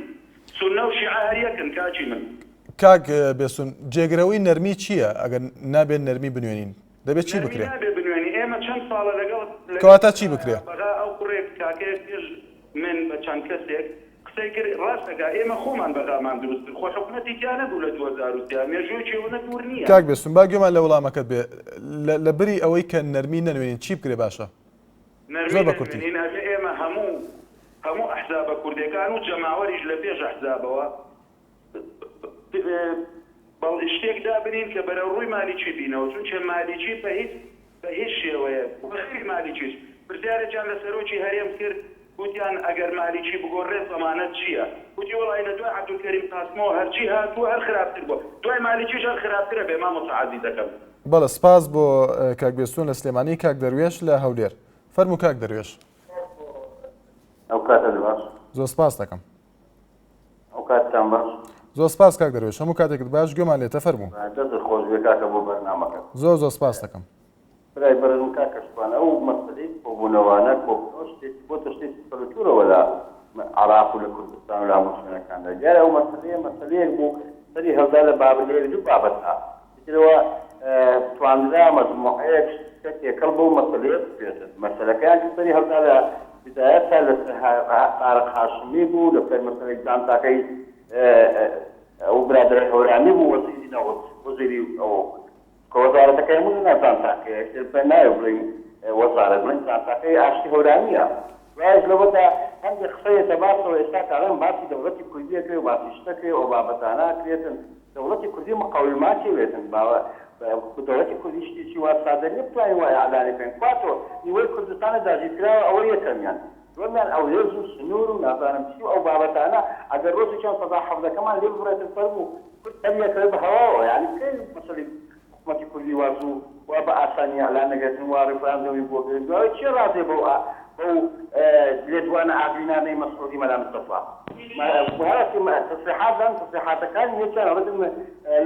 سوننە و شیعە هەر یەکن کاکی من. کاک بێستون جێگرەوەی نەرمی چییە ئەگەر نابێت نەرمی بنوێنین دەبێت چی نەرمی بکرێ؟ نابێ بنوێنی ئێمە چەند ساڵە لەگەڵ لەگەڵ کەواتە چی بکرێ؟ بەغا ئەو کوڕێک کاکەیەک پێش من بە چەند کەسێک قسەی کرد ڕاست دەکا ئێمە خۆمان بەغامان دروست کرد خۆ حکومەتی تیا نەبوو لە 2003 مێژوویەکی ئەوەنە دوور نییە. کاک بێستون با گوێمان لە وەڵامەکەت بێ لە لە بری ئەوەی کە نەرمی نەنوێنین چی بکرێ باشە؟ نەرمی زۆر بە کورتی. نەنوێنین ئەبێ ئێمە هەموو هەموو ئەحزابە کوردێکان و جەماوەریش لە پێش ئەحزابەوە بەڵ شتێک دابنین کە بەرەو ڕووی مالیکی بینەوە چونکە مالیکی بە هیچ بە هیچ شێوەیەک و غەیری مالیکیش پرسیارێکیان لە سەرۆکی هەرێم کرد گوتیان ئەگەر مالیکی بگۆڕێت زەمانەت چییە گوتی وەڵی لە دوای عەبدولکەریم قاسمەوە هەرچی هاتووە هەر خراپتر بووە دوای مالیکیش هەر خراپترە بێ مامۆستا عەزیزەکەم. بەڵێ سپاس بۆ کاک بێستوون لە سلێمانی کاک دەروێش لە هەولێر فەرموو کاک دەروێش. ئەو کاتەت باش. زۆر سپاست دەکەم. ئەو کاتتان باش. زۆر سپاس کاک دەروێش هەموو کاتێکت باش گوێمان لێتە فەرموو. دەستت خۆش بێ کاکە بۆ بەرنامەکەت. زۆر زۆر سپاست دەکەم. برای بەڕێزم کاکە شوان ئەو مەسەلەی کۆبوونەوانە کۆبوونەوە شتێکی بۆتە شتێکی کەلتورەوە لە عراق و لە کوردستان و لە هەموو شوێنەکاندا دیارە ئەو مەسەلەیە مەسەلەیەک بوو سەری هەڵدا لە بابەت لە یەک دوو بابەتدا ئیترەوە توانرا مەجموعەیەک شتە تێکەڵ بەو مەسەلەیە بکرێتن مەسەلەکەیان کە سەری هەڵدا لە بدایەتا لەسەر تارق هاشمی بوو لەسەر مەسەلەی جانتاکەی ئەو برادەرە هەورامی بوو وەزیری نەوت وەزیری ئەو کە وەزارەتەکەی هەموو لەناو جانتاکەیە ئیتر بە ناوێ بڵێین وەزارەت بڵێین جانتاکەی ئاشتی هەورامییە دوایش لەوەدا هەندێک قسە یەتە باسەوە ئێستا کە ئەڵێن باسی دەوڵەتی کوردی ئەکرێ و باسی شت ئەکرێ و ئەو بابەتانە ئەکرێتن دەوڵەتی کوردی مقەویماتی وێتن باوە دەوڵەتی کوردی شتێکی وا سادە نیە بتوانین وا ئیعلانی بکەین کوا تۆ نیوەی کوردستانت داگیرکراوە ئەوە یەکەمیان دووەمیان ئەو هێز و سنوور و نازانم چی و ئەو بابەتانە ئەگەر ڕۆژێکیان سەدا حەڤدەکەمان لێ ببڕێتن فەرموو کورد سەری ئەکەوێ بە هەواوە یانی کەی مەسەلەی حکومەتی کوردی وا زوو وا بە ئاسانی ئیعلان نەگرتن وا ڕیفراندۆمی بۆ گرن دوای کێ ڕازیە بەو بەو لێدوانە ئاگرینانەی مەسعودی مەلا مستەفا هەرچی تەسریحات دان تەسریحاتەکانی یەکیان ئەڵێتن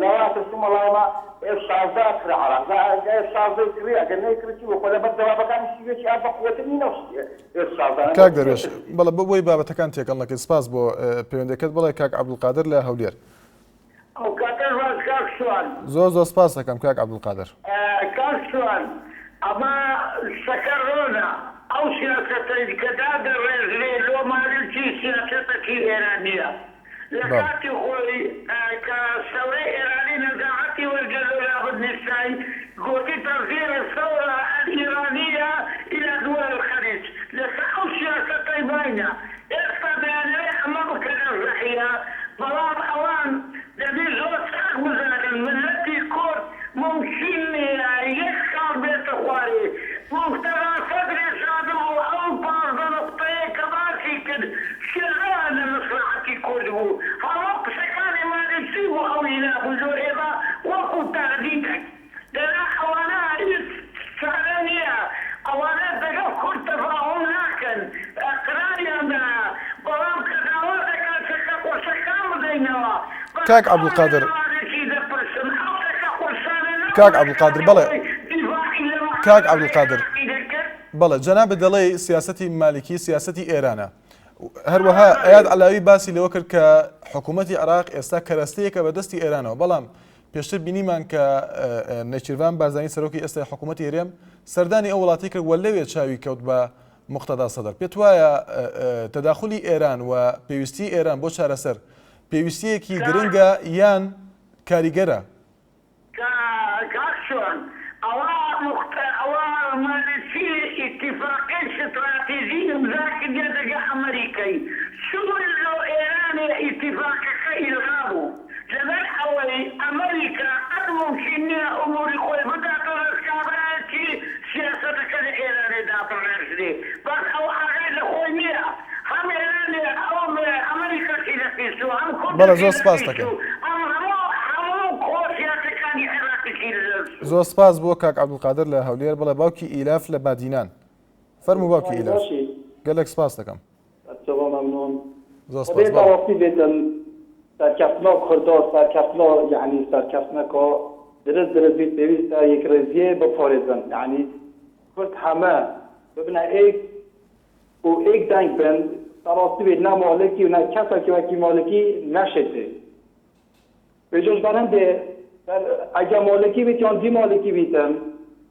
لاوا ئەترسم وەڵا ئێمە ئێف 16 ئەکڕێ عێراق جا ئێف 16 کڕی ئەگەر نەیکڕی چی بوو خۆ لەبەر دەوابەکانی سیوێکی ئاب بەقوەتر نین ئەو ئێف 16 کاک دەروێش بەڵێ بۆ بۆی بابەتەکان تێکەڵ نەکەین سپاس بۆ پەیوەندەکەت بەڵێ کاک عەبدولقادر لە هەولێر ئەو کاتەش باش کاک شوان. زۆر زۆر سپاست دەکەم کاک عەبدولقادر. کاک شوان ئەمە شەکەر ڕۆنە ئەو سیاسەتەی کە دادەڕێژرێ لۆ مالیکی سیاسەتەکی ئێرانیە لە بەڵێ. کاتی خۆی کە سەورەی ئێرانی نەزاعەتی وەرگرت لۆ لابردنی سای گۆتی تەصدیر الثورە الایرانیە الی دول الخلیج لەسەر ئەو سیاسەتەی ماینە ئێستا دەیانەوێ ئەمە بکەنە زەحیە، بەڵام ئەوان دەبی زۆر چاک بزانن مللەتی کورد مومکین نیە یەک خاڵ بێتە خوارێ. موقتەدا سەدریش هاتبوو ئەو 15 نوقتەیە کە باسی کرد شێعرە لە مەسلەحەتی کورد بوو. هەموو قسەکانی مالکی بوو ئەو هینابوو لۆ ئێمە وەکوو تەهدیدەک. دەنا ئەوانە هیچ چارە نیە ئەوانە دەگەڵ کورد تەفاهوم ناکەن قراریان دایە بەڵام کە داوا دەکەن چەکە قورسەکان بدەینەوە بەس کاک ئەوان عەبدولقادر لە مالکی دەپرسن ئەو چەکە قورسانە کاک نەبوو لە عەبدولقادر کاتی بەڵێ خۆی دیفاعی لە کاک محافزەی عەبدولقادر عێراقی دەکرد؟ بەڵێ جەنابت دەڵێی سیاسەتی مالکی سیاسەتی ئێرانە هەروەها ئەیاد عەلاوی باسی لەوە کرد کە حکوومەتی عێراق ئێستا کەرەستەیەکە بە دەستی ئێرانەوە بەڵام پێشتر بینیمان کە نێچیرڤان بارزانی سەرۆکی ئێستای حکوومەتی هەرێم سەردانی ئەو وڵاتی کرد و لەوێ چاوی کەوت بە موقتەدا سەدر. پێت وایە تەداخولی ئێران و پێویستیی ئێران بۆ چارەسەر پێویستییەکی گرنگە یان کاریگەرە؟ کاک شوان ئەوە ئەوە مالکی ئیتیفاقی ستراتیژی ئیمزا کردیە دەگە ئەمریکەی چون لۆ ئێرانێ ئیتیفاقەکە ئیلغا بوو لەبەر ئەوەی ئەمریکا. بەڵێ زۆر سپاس دەکەم. زۆر سپاس بۆ کاک عەبدولقادر لە هەولێر بڵێ باوکی ئیلاف لە بادینان فەرموو باوکی ئیلاف گەلێک سپاس دەکەم. زۆر سپاس بەڵێ. سەرکەفتنا کوردا سەرکەفتنا یەعنی سەرکەفتنەکە درست درست بیت پێویستە یەکڕێزیێ بپارێزن یەعنی کورد هەمە ببنە ئێک و ئێک دەنگ بن بەڕاستی بێت نە مالکی و نە کەسێکی وەکی مالکی نەشێت بێت وێجاش بەر هەندێ بەر ئەگە مالکی بیت یان دی مالکی بیتن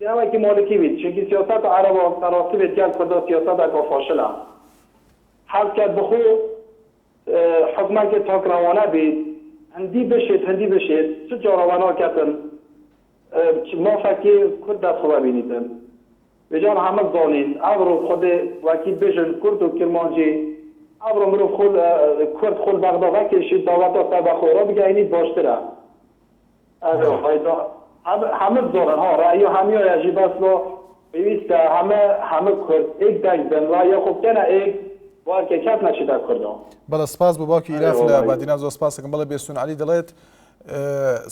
دێ وەکی مالکی بیت چونکی سیاسەت عەرەبا بەڕاستی بێت گەل کوردا سیاسەتەکە فاشلە حەز کەت بخۆ حکومەکێ تاک ڕەوانە بیت هەندی بشێت هەندی بشێت چ جارە وەنا کەتن مافەکی کورد دەست خۆ ببینیتن وێجار هەمە زانین ئەڤڕۆ خودێ وەکی بێژن کورد و کرمانجی ئەڤڕۆ مرۆڤ خۆ کورد خۆ بەغدا ڤەکێشیت داوەتا سەربەخۆی ڕابگەینیت باشترە ئەرێ وەڵای هەمە زانن ها ڕەئیا هەمیایە ژی بەس لا پێویستە هەمە هەمە کورد ئێک دەنگ بن ڕەئیا خۆ بکەنە ئێک بارکێ کەس نەچیتە کوردا. بەڵێ سپاس بۆ باوکی ئیلاف لە بادینان زۆر سپاس دەکەم بەڵێ بێستون عەلی دەڵێت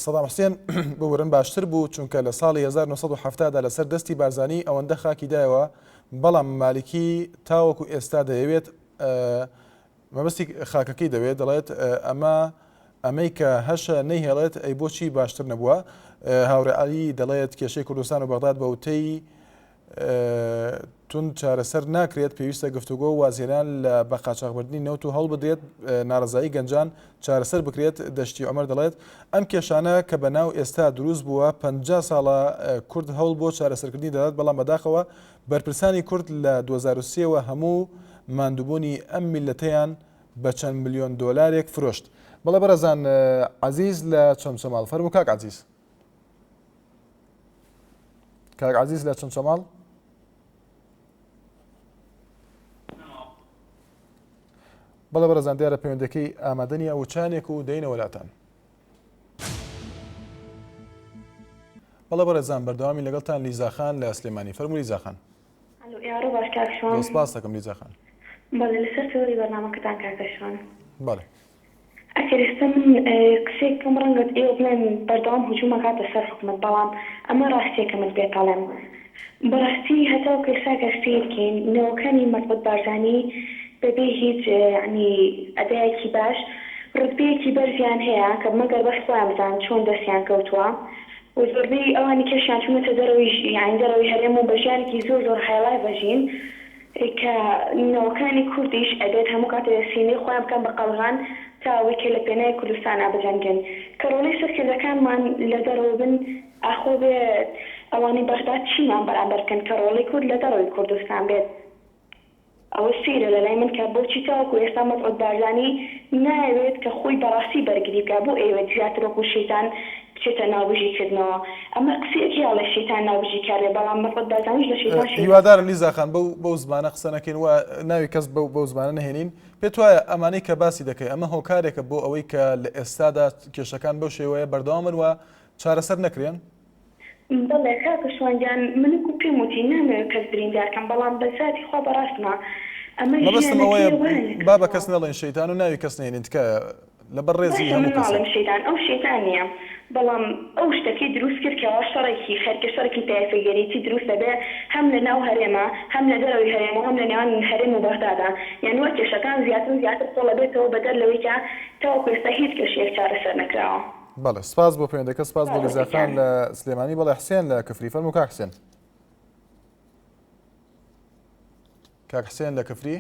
سەدام حسێن ببورن باشتر بوو چونکە لە ساڵی 1970 دا لەسەر دەستی بارزانی ئەوەندە خاکی دایەوە بەڵام مالکی تاوەکو ئێستا دەیەوێت مەبەستی خاکەکەی دەوێت دەڵێت ئەمە ئەمەی کە هەشە نەیهێڵێت ئەی بۆچی باشتر نەبووە هاوڕێ عەلی دەڵێت کێشەی کوردستان و بەغداد بە وتەی توند چارەسەر ناکرێت، پێویستە گفتوگۆ و وازهێنان لە بە قاچاخبردنی نەوت و هەوڵبدرێت ناڕەزایی گەنجان چارەسەر بکرێت، دەشتی عومەر دەڵێت، ئەم کێشانە کە بە ناو ئێستا دروست بووە 50 ساڵە کورد هەوڵ بۆ چارەسەرکردنی دەدات بەڵام بەداخەوە بەرپرسانی کورد لە 2003 وە هەموو ماندووبوونی ئەم میللەتەیان بە چەند ملیۆن دۆلارێک فرۆشت. بەڵێ بەڕێزان عەزیز لە چەمچەماڵ فەرموو کاک عەزیز. کاک عەزیز لە چەمچەماڵ بەڵێ بەڕێزان دیارە پەیوەندەکەی ئامادە نییە وچانێک و دەینە وەلاتان. بەڵێ بەڕێزان بەردەوامی لەگەڵتان لیزاخان لە سلێمانی فەرموو لیزاخان. ئەلۆ ئێوارە باش کاک شوان. سپاس دەکەم لیزاخان. بەڵێ لەسەر تەوەری بەرنامەکەتان کاکە شوان. بەڵێ. ئەگەر ئێستا من قسەیەک بکەم ڕەنگە ئێوە بڵێن بەردەوام هجوم ئەکاتە سەر حکومەت بەڵام ئەمە ڕاستیەکە من پێت ئەڵێم بەڕاستی هەتاوەکو ئێستا گەر سەیر کەین نەوەکانی مەسعود بارزانی بەبێ هیچ یەعنی ئەدایەکی باش ڕوتبەیەکی بەرزیان هەیە کە مەگەر بەس خۆیان بزانن چۆن دەستیان کەوتووە و زۆربەی ئەوانی کەشیان چوونەتە دەرەوەی یەعنی دەرەوەی هەرێم و بە ژیانێکی زۆر زۆر high life ئەژین کە نەوەکانی کوردیش ئەبێت هەموو کاتێ سینەی خۆیان بکەن بە قەڵغان تا ئەوەی کە لە پێناوی کوردستانا بجەنگن. کە ڕۆڵەی سەرکردەکانمان لە دەرەوە بن ئاخۆ بێ ئەوانەی بەغدا چیمان بەرامبەر بکەن کە ڕۆڵەی کورد لە دەرەوەی کوردستان بێت. ئەوە سەیرە لەلای من کە بۆچی تاوەکو ئێستا مەسعود بارزانی نایەوێت کە خۆی بەڕاستی بەرگری بکات بۆ ئەیەوێت زیاتر وەکو شەیتان بچێتە ناوبژی کردنەوە ئەمە قسەیەک هەیە ئەڵێ شەیتان ناوبژی کار بێ بەڵام مەسعود بارزانیش لە شەیتان شەیتانترە. هیوادارم لیزا خان بەو بەو زمانە قسە نەکەین و ناوی کەس بەو بەو زمانە نەهێنین پێت وایە ئەمانەی کە باسی دەکەی ئەمە هۆکارێکە بۆ ئەوەی کە لە ئێستادا کێشەکان بەو شێوەیە بەردەوامن و چارەسەر نەکرێن؟ بەڵێ کاکە شوان گیان من وەکو پێم وتی نامەوێ کەس بریندار کەم بەڵام بە زاتی خوا بەڕاستمە ئەمە مەبەستم ئەوەیە ژیانەکەیە وایان لێ با بە کەس کردووە. نەڵێین شەیتان و ناوی کەس نەهێنین تکایە لەبەر ڕێزی باشە هەموو من کەسێک. ناڵێم شەیتان ئەو شەیتان نیە بەڵام ئەو شتەکەی دروست کرد کەوا شەڕێکی خەرکە شەڕێکی تایفەگەریی دروست ئەبێ هەم لە ناو هەرێما هەم لە دەرەوەی هەرێم و هەم لە نێوان هەرێم و بەغدادا یان وا کێشەکان زیاتر و زیاتر قوڵ ئەبێتەوە بەدەر لەوەی کە تاوەکو ئێستا هیچ کێشەیەک چارەسەر نەکراوە. بەڵێ سپاس بۆ پەیوەندەکە سپاس بۆ لیزا خان گیان. لە سلێمانی بەڵێ حسێن لە کفری فەرموو کاک حسێن. کاک حسێن لە کفری.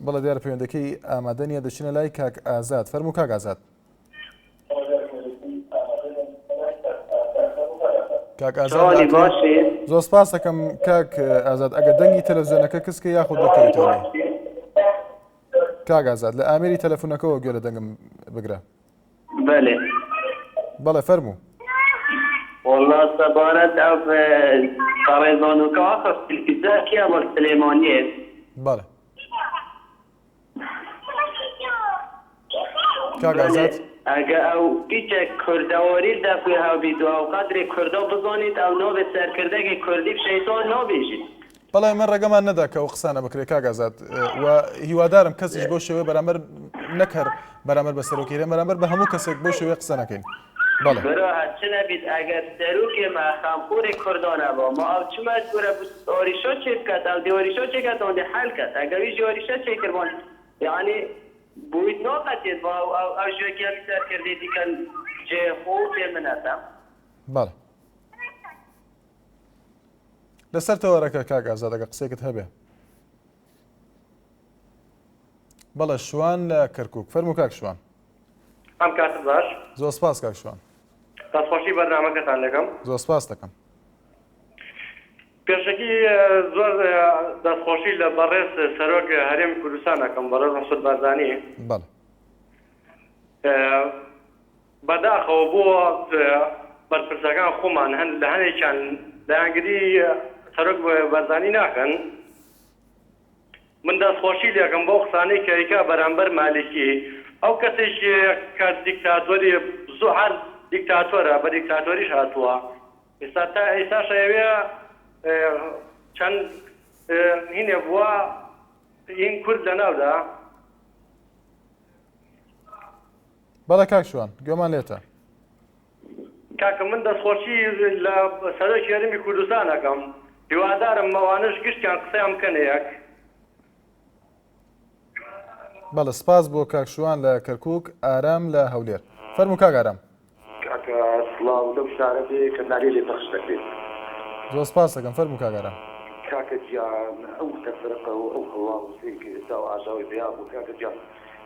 بەڵێ دیارە پەیوەندەکەی ئامادە نییە دەچینە لای کاک ئازاد فەرموو کاک ئازاد. کاک ئازاد چۆنی باشی؟ زۆر سپاس دەکەم کاک ئازاد ئەگەر دەنگی تەلەڤزیۆنەکە کزکە یاخود دەکەویتەوە لێی. کاک ئازاد لە ئامێری تەلەفونەکەوە گوێ لە دەنگم بگرە. بەلێ. بەڵێ فەرموو. وەڵا سەبارەت ئەو بەڕێزانوکە ئاخر تلفزا کیە وەل سلێمانیێ. بەڵێ. کاک ئازاد. ئەگە ئەو پیچێک کوردەواری دەفوی هەوبیت و ئەو قەدری کوردا بزانیت ئەو ناوێ سەرکردەگی کوردی شەیتان نابێژیت. بەڵێ من ڕێگەمان نەدا کە ئەو قسانە بکرێت کاک ئازاد و هیوادارم کەسیش بۆ شێوەیە بەرامبەر نەک هەر بەرامبەر بە سەرۆکی هەرێم بەرامبەر بە هەموو کەسێک بۆ شێوەیە قسە نەکەین بەڵێ. برا هەرچ نەبیت ئەگەر سەروکێ مە خەمخوری کوردانە با ما ئەو چ مەجبورە بو ئاریشا چێ بکەت ئەو دێ ئاریشا چێ کەت ئان دێ حەل کەت ئەگە ویژی ئاریشا چێ کربان یەعنی بویت ناقەتێت با ئەو ئەو ئەو ژێ گەمی سەرکردێتی کەن جێ خۆ و پێ منەتە. بەڵێ. لەسەر تەوەرەکە کاک ئازاد ئەگەر قسەیەکت هەبێ. بەڵێ شوان لە کەرکک فەرموو کاک شوان. ئەم کاتت باش. زۆر سپاس کاک شوان. دەستخۆشی بەرنامەکەتان دەکەم. زۆر سپاس دەکەم. پێشەکی زۆر دەستخۆشی لە بەڕێز سەرۆک هەرێمی کوردستان ئەکەم بەڕێز مەسعود بارزانی. بەڵێ. بەداخەوە بۆ بەرپرسەکان خۆمان هەن لە هەنێکیان لایەنگری سەرۆک بارزانی ناکەن. من دەستخۆشی لێکەم بەو قسانەی کە ئەیکا بەرامبەر مالیکی ئەو کەسێکی کە دیکتاتۆری زوو هەر دیکتاتۆرە بە دیکتاتۆریش هاتووە ئێستا تا ئێستاش ئەیەوێ چەند هینێ بووە هین کورد لەناودا. بەڵێ کاک شوان گوێمان لێتە. کاکە من دەستخۆشی لە سەرۆکی هەرێمی کوردستان ئەکەم هیوادارم ئەوانەش گشتیان قسەیان بکەنە یەک. بەڵێ سپاس بۆ کاک شوان لە کەرکوک ئارام لە هەولێر فەرموو کاک ئارام. کاکە سڵاو لەو شارە بێ کە نالێ لێ پەخش دەکرێت. زۆر سپاس دەکەم فەرموو کاک ئارام. کاکە گیان ئەو تەفرقە و ئەو هەڵاوسێی کە ئێستا و ئاژاوەی پەیا بوو کاکە گیان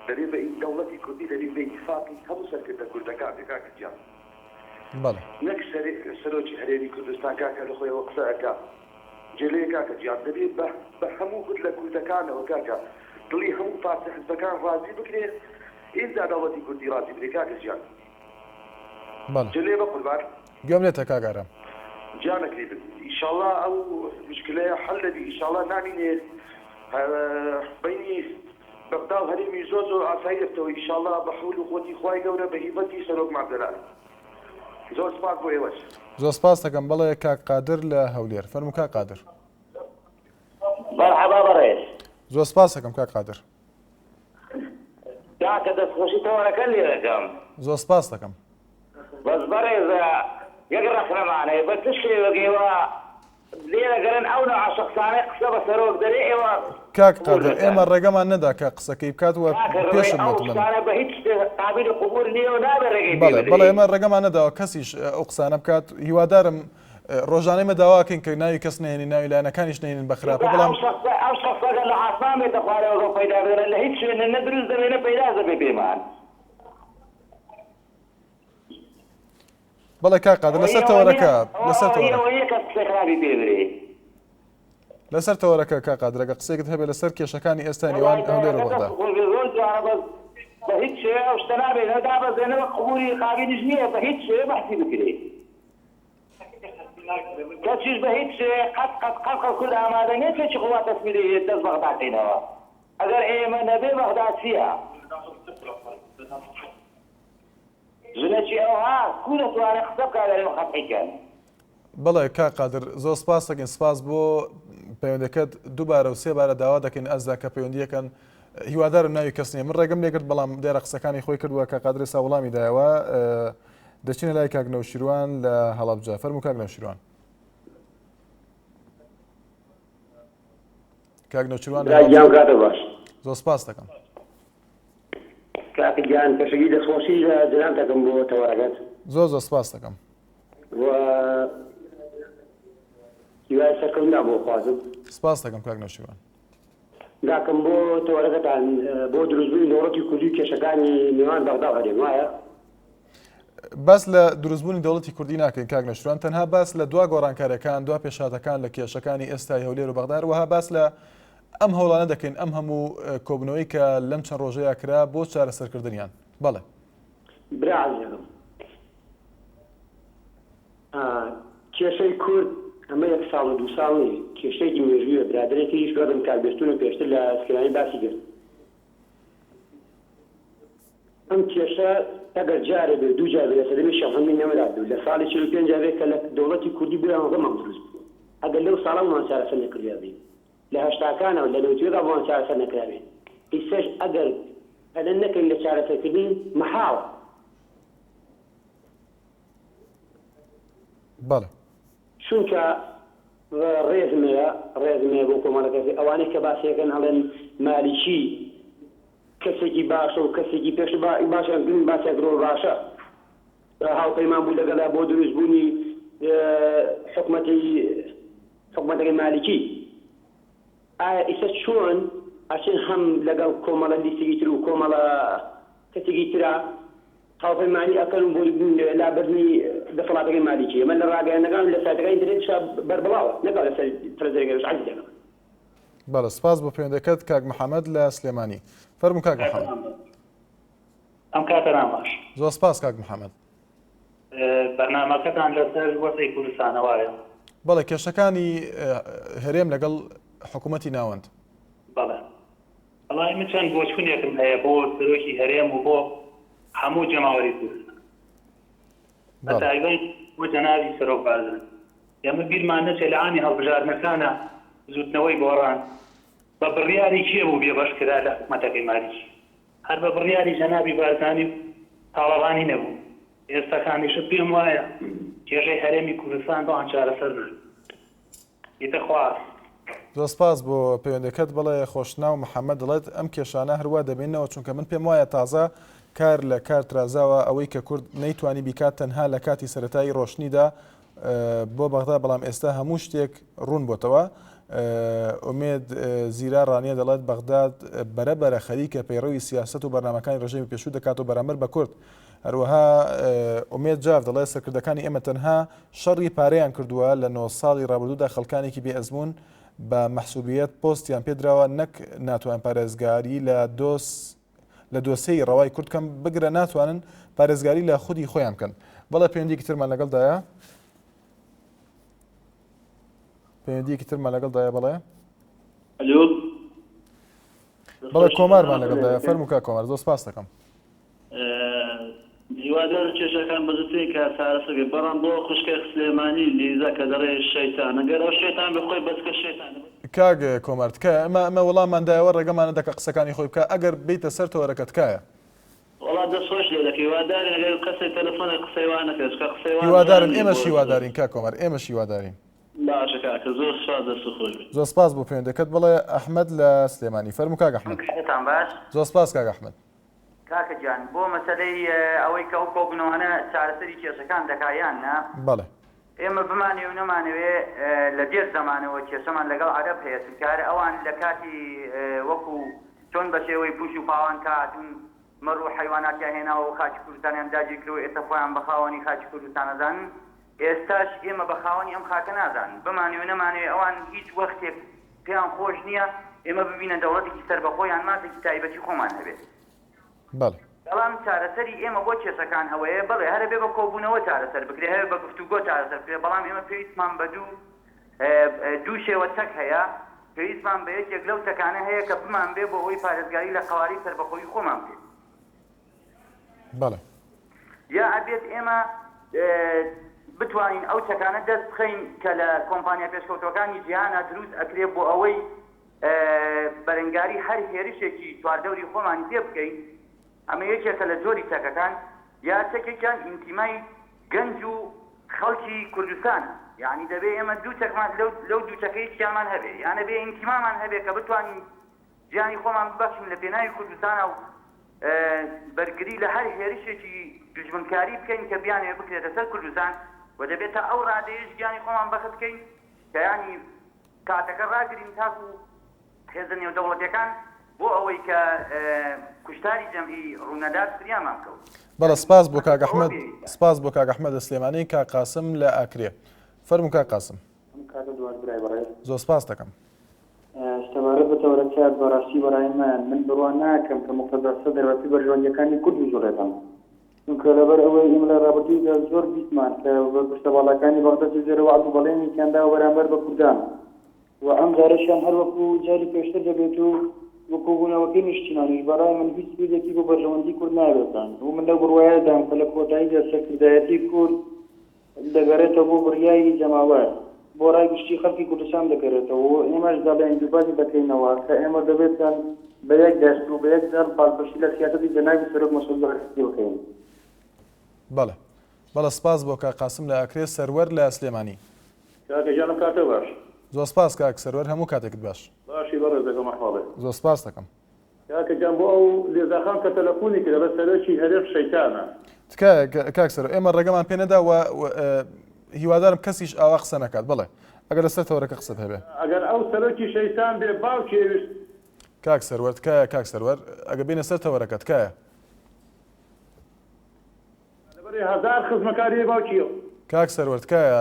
دەبێ بە دەوڵەتی کوردی دەبێ بە ئیتفاقی هەموو سەرکردە کوردەکان بێ کاکە گیان بەڵێ. نەک سەرۆکی هەرێمی کوردستان کاکە لە خۆیەوە قسە ئەکا جێلەیە کاکە گیان دەبێ بە بە هەموو کوتلە کوردەکانەوە کاکە دڵی هەموو پارتە حزبەکان ڕازی بکرێ ئینجا دەوڵەتی کوردی ڕازی بکرێ کاکە گیان بەڵێ. جێلەیە بەقوربان. گوێم لێتە کاک ئارام. گیانەکەی بن ئیشاڵا ئەو مشکلەیە حەل دەبی ئیشاڵا نامینێ بەینی بەغدا و هەرێمی زۆر زۆر ئاسایی دەبتەوە ئیشاڵا بە حەول و قوەتی خوای گەورە بە هیمەتی سەرۆک مام جەلال زۆر سپاس بۆ ئێوەش. زۆر سپاس دەکەم بەڵێ کاک قادر لە هەولێر فەرموو کاک قادر. مەرحەبا بەڕێز. زۆر سپاس دەکەم کاک قادر. کاکە دەستخۆشی تەوەرەکە لێ دەکەم. زۆر سپاس دەکەم. بەس بەڕێزە یەک ڕەخنەمان هەیە بە چ شێوەک ئێوە لێ دەگەرن ئەو نەوعە شەخسانەی قسە بە سەرۆک دەرێ ئێوە کاک قبول قادر دەکەن. ئێمە ڕێگەمان نەدا کە قسەکەی بکات و کاکە ڕێ پێشم ئەو وت من. شتانە بە هیچ شتێ قابیلی قبول نییە و نابێ ڕێگەی پێ بەڵێ بەڵێ بدرێ. ئێمە ڕێگەمان نەداوە کەسیش ئەو قسانە بکات هیوادارم ڕۆژانە ئێمە داوا ئەکەین کە ناوی کەس نەهێنین ناوی لایەنەکانیش نەهێنین بە خراپە چونکە بەڵام ئەو شەخسە ئەو شەخسە گەر لە عاسمان بێتە خوارەوە گەر پەیدا بێ لە هیچ شوێنێ نە دروست دەبێ نە پەیداش دەبێ پێمان. بەڵێ کاک قادر لەسەر تەوەرەکە لەسەر تەوەرەکە لەسەر تەوەرەکە کاک قادر ئەگەر قسەیەکت هەبێ لەسەر کێشەکانی ئێستا نێوان هەولێر و بەغدا. زۆر جوانە بەس بە هیچ شێوەیە ئەو شتە نابێت نە دابەزێنەوە قبولی قابیلیش نییە بە هیچ شێوەیە بەحسی بکرێ کەسیش بە هیچ شێوەیە قەت قەت قەت قەت کورد ئامادە نییە چەکی خۆ وا تەسمیلی دەست بەغدا کەینەوە ئەگەر ئێمە نەبێ بەغدا چییە؟ ژنەکی ئەوها کو دەتوانێ قسە بکا لەنێو خەتحی کەن. بەڵێ کاک قادر زۆر سپاست دەکەین سپاس بۆ پەیوەندەکەت دووبارە و سێبارە داوا دەکەین ئەزدا کە پەیوەندیەکەن هیوادارم ناوی کەس نییە من ڕێگەم لێگرت بەڵام دیارە قسەکانی خۆی کردووە کە قادر ئێستا وەڵامی دایەوە دەچینە لای کاک نەوشیروان لە هەڵەبجە فەرموو کاک نەوشیروان کاک نەوشیروان لە هەڵەبجە زۆر سپاس دەکەم کاکە گیان پێشەکی دەستخۆشی لە جەنابت دەکەم بۆ تەوەرەکەت. زۆر زۆر سپاست دەکەم. و هیوای سەرکەوتنتان بۆ خوازم. سپاست دەکەم کاک نەوشیروان. کاکم بۆ تەوەرەکەتان بۆ دروستبوونی دەوڵەتی کوردی و کێشەکانی نێوان بەغدا و هەرێم وایە؟ باس لە دروستبوونی دەوڵەتی کوردی ناکەین کاک نەوشیروان تەنها باس لە دوا گۆڕانکاریەکان دوا پێشهاتەکان لە کێشەکانی ئێستای هەولێر و بەغدا هەروەها باس لە ئەم هەوڵانە دەکەین، ئەم هەموو کۆبوونەوەی کە لەم چەند ڕۆژەیا کرا بۆ چارەسەرکردنیان. بەڵێ. برا عەزیزم کێشەی کورد ئەمە یەک ساڵ و دوو ساڵ نییە، کێشەیەکی مێژوویە، برادەرێکیش بەڕێزم کاک بێستوون پێشتر لە سلێمانی باسی کرد. ئەم کێشە ئەگەر جارێ بێ دوو جار بێ لە سەردەمی شێخ محەمەد نەمرا بێ و لە ساڵی 45 بێ کە لە دەوڵەتی کوردی بۆ یانزە مانگ دروست بوو. ئەگەر لەو ساڵە بۆمان چارەسەر نەکردبێ لە هەشتاکانەوە لە نەوتوێکا بۆمان چارەسەر نەکرابێ ئیستەش ئەگەر پەلە نەکەین لە چارەسەرکردنی مەحاڵە. بەڵێ. چونکە ڕێزم هەیە ڕێزم هەیە بۆ کۆمەڵە کەسێک ئەوانەی کە باسی ئەکەن ئەڵێن مالیکی کەسێکی باشە و کەسێکی پێش باشیان کردن باسیان کردوە باشە هاوپەیمان بوو لەگەڵیا بۆ دروست بوونی حکومەتی حکومەتەکەی مالیکی ئایا ئیسە چۆن ئەچن هەم لەگەڵ کۆمەڵە لیستێکی تر و کۆمەڵە کەسێکی ترا هاوپەیمانی ئەکەن و بۆ لابردنی دەسەڵاتەکەی مالیکی ئەمە لە ڕاگەیاندنەکان و لە سایتەکانی ئینتەرنێتیشا بەربڵاوە نەک لەسەر تەلەفزیۆنەکەش عەرزی دەکەم. بەڵێ سپاس بۆ پەیوەندەکەت کاک محەمەد لە سلێمانی. فەرموو کاک محەمەد. ئەم کاتەتان باش. زۆر سپاس کاک محەمەد. بەرنامەکەتان لەسەر وەزعی کوردستانە وایە؟ بەڵێ کێشەکانی هەرێم لەگەڵ حکوومەتی ناوەند. بەڵێ وەڵای من چەند بۆچونێکم هەیە بۆ سەرۆکی هەرێم و بۆ هەموو جەماوەری کوردستان بە تایبەت بۆ جەنابی سەرۆک بارزانی. ئێمە بیرمان نەچێت لە عامی هەڵبژاردنەکانا بزوتنەوەی گۆڕان بە بڕیاری کێ بوو بێبەش کرا لە حکومەتەکەی مالیکی؟ هەر بە بڕیاری جەنابی بارزانی و تاڵەبانی نەبوو. ئێستاکانیشە پێم وایە کێشەی هەرێمی کوردستان بەوان چارەسەر نابێت. ئیتر خوا. زۆر سپاس بۆ پەیوەندەکەت بەڵێ خۆشناو محەمەد دەڵێت ئەم کێشانە هەروا دەمێنەوە چونکە من پێم وایە تازە کار لە کار ترازاوە ئەوەی کە کورد نەیتوانی بیکات تەنها لە کاتی سەرەتایی ڕۆشتنیدا بۆ بەغدا بەڵام ئێستا هەموو شتێک ڕوون بۆتەوە ئومێد زیرا ڕانیە دەڵێت بەغداد بەرەبەرە خەریکە پەیڕەوی سیاسەت و بەرنامەکانی ڕژێمی پێشوو دەکات و بەرامبەر بە کورد هەروەها ئومێد جاف دەڵێت سەرکردەکانی ئێمە تەنها شەڕی پارەیان کردووە، لە نۆ ساڵی ڕابردوودا خەڵکانێکی بێ ئەزموون بە مەحسوبیەت پۆستیان پێدراوە نەک ناتوان پارێزگاری لە دۆس لە دۆسێی ڕەوای کورد بکەن بگرە ناتوانن پارێزگاری لە خودی خۆیان بکەن. بەڵێ پەیوەندیەکی ترمان لەگەڵدایە. پەیوەندیەکی ترمان لەگەڵدایە بەڵێ. ئەلۆ. بەڵێ کۆمارمان لەگەڵدایە فەرموو کاک کۆمار زۆر سپاس دەکەم. هیوادارم کێشەکان بە زووترین کات چارەسەر بێت بەڵام بۆ خوشکە سلێمانی لیزا کە دەڵێ شەیتانە گەر ئەو شەیتان بێ خۆی بەچکە شەیتانە. کاک کۆمار تکایە ئەمە ئەمە وەڵاممان دایەوە ڕێگەمان نەدا کە قسەکانی خۆی بکا ئەگەر بێیتە سەر تەوەرەکە تکایە. وەڵا دەست خۆش لێ دەکەی هیوادارین ئەگەر کەسێک تەلەفۆنێک قسەی وا نەکرد چونکە قسەی وا هیوادارم ئێمەش هیوادارین کاک کۆمار ئێمەش هیوادارین. باشە کاکە زۆر سوپاس دەست خۆش بێت. زۆر سپاس بۆ پەیوەندەکەت بەڵێ ئەحمەد لە سلێمانی فەرموو کاک ئەحمەد. کاتتان باش. زۆر سپاس کاک ئەحمەد. کاکە گیان بۆ مەسەلەی ئەوەی کە ئەو کۆبوونەوانە چارەسەری کێشەکان دەکا یان نا؟ بەڵێ. ئێمە بمانەوێ و نەمانەوێ لە دێر زەمانەوە کێشەمان لەگەڵ عەرەب هەیە چونکە هەر ئەوان لە کاتی وەکو چۆن بە شێوەی پوش و پاوان کە هاتوون مەڕ و حەیواناتیان هێناوە و خاکی کوردستانیان داگیر کردووە ئێستا خۆیان بە خاوەنی خاکی کوردستان ئەزانن ئێستاش ئێمە بە خاوەنی ئەم خاکە نازانن بمانەوێ و نەمانەوێ ئەوان هیچ وەختێک پێیان خۆش نییە ئێمە ببینە دەوڵەتێکی سەربەخۆ یان مافێکی تایبەتی خۆمان هەبێت. بەڵێ. بەڵام چارەسەری ئێمە بۆ کێشەکان ئەوەیە، بەڵێ هەر ئەبێ بە کۆبوونەوە چارەسەر بکرێ، هەبێ بە گفتوگۆ چارەسەر بکرێ، بەڵام ئێمە پێویستمان بە دوو دوو شێوە چەک هەیە، پێویستمان بە یەکێک لەو چەکانە هەیە کە بمانبێ بۆ ئەوەی پارێزگاری لە قەوارەی سەربەخۆیی خۆمان بکەین. بەڵێ. یا ئەبێت ئێمە بتوانین ئەو چەکانە دەست بخەین کە لە کۆمپانیا پێشکەوتوەکانی جیهانا دروست ئەکرێ بۆ ئەوەی بەرەنگاری هەر هێرشێکی چواردەوری خۆمانی پێ بکەین ئەمە یەکێکە لە جۆری چەکەکان یا چەکێکیان ئینتیمای گەنج و خەڵکی کوردستانە یعنی دەبێ ئێمە دوو چەکمان لەو دوو چەکە یەکیانمان هەبێ یانە بێ ئینتیمامان هەبێ کە بتوانین گیانی خۆمان ببەخشین لە پێناوی کوردستانا و بەرگری لە هەر هێرشێکی دوژمنکاری بکەین کە بیانەوێ بکرێتە سەر کوردستان و دەبێت تا ئەو ڕادەیەش گیانی خۆمان بەخت بکەین کە یانی کاتەکە ڕاگرین تاکو هێزە نێودەوڵەتیەکان بۆ ئەوەی کە کوشتاری جەمعی ڕوونەدات فریامان بکەون. بەڵێ سپاس بۆ کاک ئەحمەد سپاس بۆ کاک ئەحمەد لە سلێمانی کاک قاسم لە ئاکرێ فەرموو کاک قاسم. ئەم کاتەت باش برای بەڕێز. زۆر سپاست دەکەم. سەبارەت بە تەوەرە چات بەڕاستی بەڕای من من بڕوا ناکەم کە موقتەدا سەدر بە پێی بەرژەوەندیەکانی کورد بجوڵێتەوە چونکە لەبەر ئەوەی ئێمە لە ڕابردوودا زۆر بیستمان کە بەرپرسە باڵاکانی بەغدا چ جۆرە وەعد و بەڵێنێکیان داوە بەرامبەر بە کوردان و ئەم جارەشیان هەر وەکو جاری پێشتر دەبێت و و کۆبوونەوەکەی نیشتیمانیش بەڕای من هیچ سوودێکی بۆ بەرژەوەندی کورد نابێتان و من لەو بڕوایەدام کە لە کۆتاییدا سەرکردایەتی کورد دەگەڕێتەوە بۆ بڕیاری جەماوەر. بۆ ڕای گشتی خەڵکی کوردستان دەگەرێتەوە و ئێمەش دەڵێین دووپاتی دەکەینەوە کە ئێمە دەبێتن بە یەک دەست و بە یەک دڵ پاڵپشتی لە سیاسەتی جەنابی سەرۆک مەسعود بارزانی بکەین. بەڵێ بەڵێ سپاس بۆ کاک قاسم لە ئاکرێ، سەروەر لە سلێمانی. کاکە گیان ئەم کاتە باش. زۆر سپاس کاک سەروەر هەموو کاتێکت باش. باشی بەڕێزەکەم ئەحواڵێ. زۆر سپاست دەکەم. کاکە گیان بۆ ئەو لێزاخان کە تەلەفونی کرد ئەڵێ سەرۆکی هەرێم شەیتانە. تکایە کاک سەرۆ ئێمە ڕێگەمان پێ نەدا و هیوادارم کەسیش ئاوا قسە نەکات بەڵێ ئەگەر لەسەر تەوەرەکە قسەت هەبێ. ئەگەر ئەو سەرۆکی شەیتان بێ باوکی ئەویش. کاک سەروەر تکایە کاک سەروەر ئەگەر بێینە سەر تەوەرەکە تکایە. لەبەرئ هەزار خزمەکاری ئەی باوکی ئەو. کاک سەروەر تکایە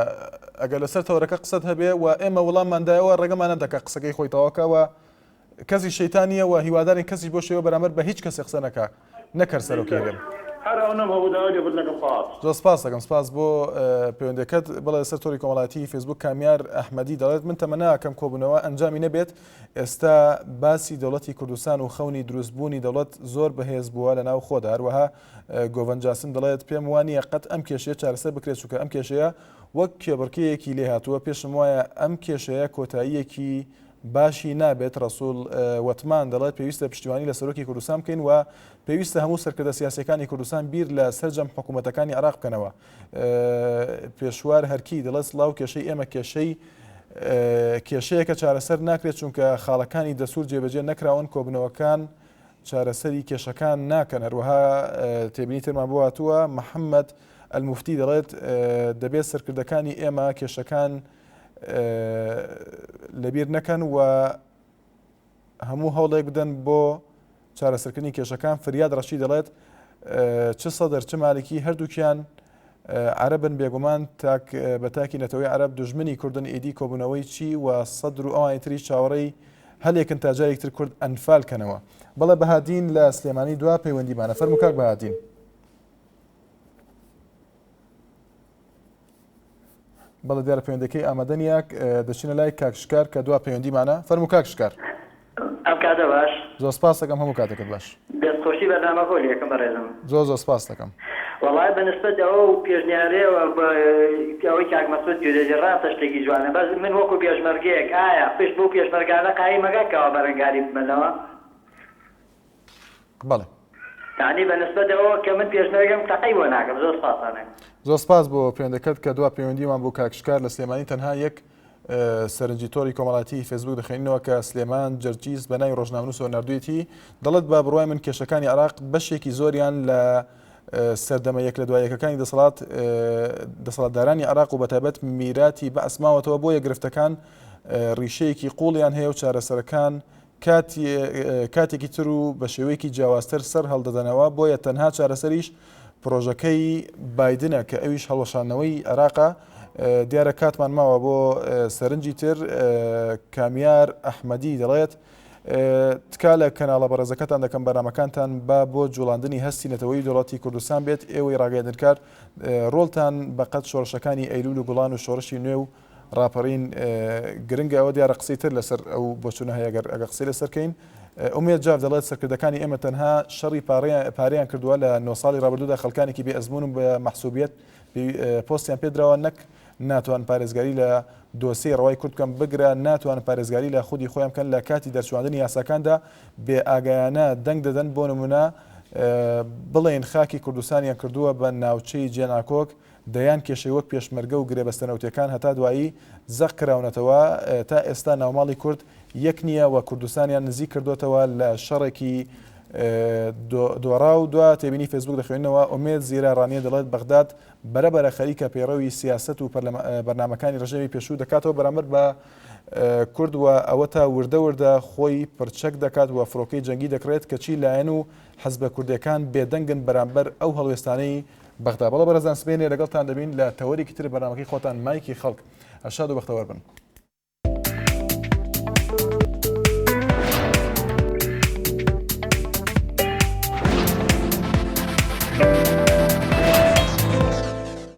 ئەگەر لەسەر تەوەرەکە قسەت هەبێ و ئێمە وڵاممان دایەوە ڕێگەمان نەدا کە قسەکەی خۆی تەواو کا و کەسیش شەیتان نییە و هیوادارین کەسیش بەو شێوە بەرامبەر بە هیچ کەسێ قسە نەکا نەک هەر سەرۆکی هەرێم. هەر ئەونەم هەبوو داوای لێبوردن دەکەم خواحافز. زۆر سپاست دەکەم سپاس بۆ پەیوەندیەکەت. بەڵێ لەسەر تۆری کۆمەڵایەتی فەیسبوک کامیار ئەحمەدی دەڵێت من تەمەنا ئەکەم کۆبوونەوە ئەنجامی نەبێت ئێستا باسی دەوڵەتی کوردستان و خەونی دروستبوونی دەوڵەت زۆر بەهێز بووە لەناو خۆدا هەروەها گۆڤەند جاسم دەڵێت، پێم وانییە قەت ئەم کێشەیە چارەسەر بکرێت، چونکە ئەم کێشەیە وەک کێبڕکێیەکی لێهاتووە، پێشم وایە ئەم کێشەیە کۆتاییەکی باشی نابێت. ڕەسوڵ وەتمان دەڵێت، پێویستە پشتیوانی لە سەرۆکی کوردستان بکەین و پێویستە هەموو سەرکردە سیاسییەکانی کوردستان بیر لە سەرجەم حکوومەتەکانی عێراق بکەنەوە. پێشوار هەرکی دەڵێت، سڵاو، کێشەی ئێمە کێشەی کێشەیەکە چارەسەر ناکرێت، چونکە خاڵەکانی دەستوور جێبەجێ نەکراون، کۆبوونەوەکان چارەسەری کێشەکان ناکەن، هەروەها تێبینی ترمان بۆ هاتووە، محەممەد ئەلموفتی دەڵێت، دەبێت سەرکردەکانی ئێمە کێشەکان لەبیر نەکەن و هەموو هەوڵێک بدەن بۆ چارەسەرکردنی کێشەکان، فریاد ڕەشی دەڵێت، چ سەدر چ مالکی هەردووکیان عەرەبن بێگومان تاک بە تاکی نەتەوەی عەرەب دوژمنی کوردن ئیدی کۆبوونەوەی چی و سەدر و ئەوانی تریش چاوەڕێی هەلێکن تا جارێک تر کورد ئەنفال کەنەوە. بەڵێ بەهادین لە سلێمانی دوا پەیوەندیمانە فەرموو کاک بەهادین. بەڵێ دیارە پەیوەندەکەی ئامادە نییە دەچینە لای کاک شکار کە دوا پەیوەندیمانە فەرموو کاک شکار. ئەم کاتە باش. زۆر سپاست دەکەم هەموو کاتێکت باش. دەست خۆشی بەرنامەکەو لێ ئەکەم بەڕێزم. زۆر زۆر سپاست دەکەم. وەڵای بە نسبەت ئەوەو پێشنیارەیەوە ئەوەی کاک مەسعود کردیەتی ڕاستە شتێکی جوانە بەس من وەکو پێشمەرگەیەک ئایا پشت بەو پێشمەرگانە قایم ئەکا کەوا بەرەنگاری ببەنەوە؟ بەڵێ. یەعنی بە نسبەت ئەوەوە کە من پێشمەرگەم تەقەی بۆ ناکەم زۆر سپاستان ئەکەم. زۆر سپاس بۆ پەیوەندەکەت کە دوا پەیوەندیمان بوو کاک شکار لە سلێمانی تەنها یەک سەرنجی تۆڕی کۆمەڵایەتی فەیسبوک دەخوێنینەوە کە سلێمان جەرجیس بە ناوی ڕۆژنامەنووسەوە ناردوویەتی دەڵێت بە بڕوای من کێشەکانی عێراق بەشێکی زۆریان لە سەردەمە یەک لە دوایەکەکانی دەسەڵات دەسەڵاتدارانی عێراق و بەتایبەت میراتی بەعس ماوەتەوە بۆیە گرفتەکان ڕیشەیەکی قوڵیان هەیە و چارەسەرەکان کاتێکی تر و بە شێوەیەکی جیاوازتر سەر هەڵدەدەنەوە، بۆیە تەنها چارەسەریش پرۆژەکەی بایدنە کە ئەویش هەڵوەشاندنەوەی عێراقە. دیارە کاتمان ماوە بۆ سەرنجی تر. کامیار ئەحمەدی دەڵێت، تکا لە کەناڵە بەڕێزەکەتان دەکەم بەرنامەکانتان با بۆ جوڵاندنی هەستی نەتەوەیی دەوڵەتی کوردستان بێت، ئێوەی ڕاگەیەندنکار ڕۆڵتان بەقەد شۆڕشەکانی ئەیلول و گوڵان و شۆڕشی نوێ و ڕاپەڕین گرنگە ئەوە دیارە قسەی تر لەسەر ئەو بۆچونە هەیە گەر ئەگە قسەی لەسەر کەین ئومێد جاف دەڵێت سەرکردەکانی ئێمە تەنها شەڕی پارەیان کردووە لە نۆ ساڵی ڕابردوودا خەڵکانێکی بێ ئەزمون و بە مەحسوبیەت پۆستیان پێدراوە نەک ناتوان پارێزگاری لە دۆسیەی ڕەوای کورد بکەن بگرە ناتوان پارێزگاری لە خودی خۆیان بکەن لە کاتی دەرچواندنی یاساکاندا بێ ئاگایانە دەنگ دەدەن بۆ نمونە بڵێن خاکی کوردستانیان کردووە بە ناوچەی جێناکۆک دەیان کێشەی وەک پێشمەرگە و گرێبەستە نەوتیەکان هەتا دوایی زەق کراونەتەوە، تا ئێستا ناوماڵی کورد یەک نییە و کوردستانیان نزیک کردۆتەوە لە شەڕێکی دۆڕاو. دوا تێبینی فەیسبوک دەخوێنینەوە، ئومێد زیرا ڕانیە دەڵێت بەغداد بەرە بەرە خەریکە پەیڕەوی سیاسەت و بەرنامەکانی ڕژێمی پێشوو دەکاتەوە بەرامبەر بە کورد و ئەوەتا وردە وردە خۆی پرچەک دەکات و فڕۆکەی جەنگی دەکڕێت کەچی لایەن و حزبە کوردیەکان بێدەنگن بەرامبەر ئەو هەڵوێستانەی بەغدا. بەڵێ بەڕێزان سبەینێ لەگەڵتان دەبین لە تەوەرێکی تری بەرنامەکەی خۆتان مایکی خەڵک. هەر شاد و بەختەوەر بن.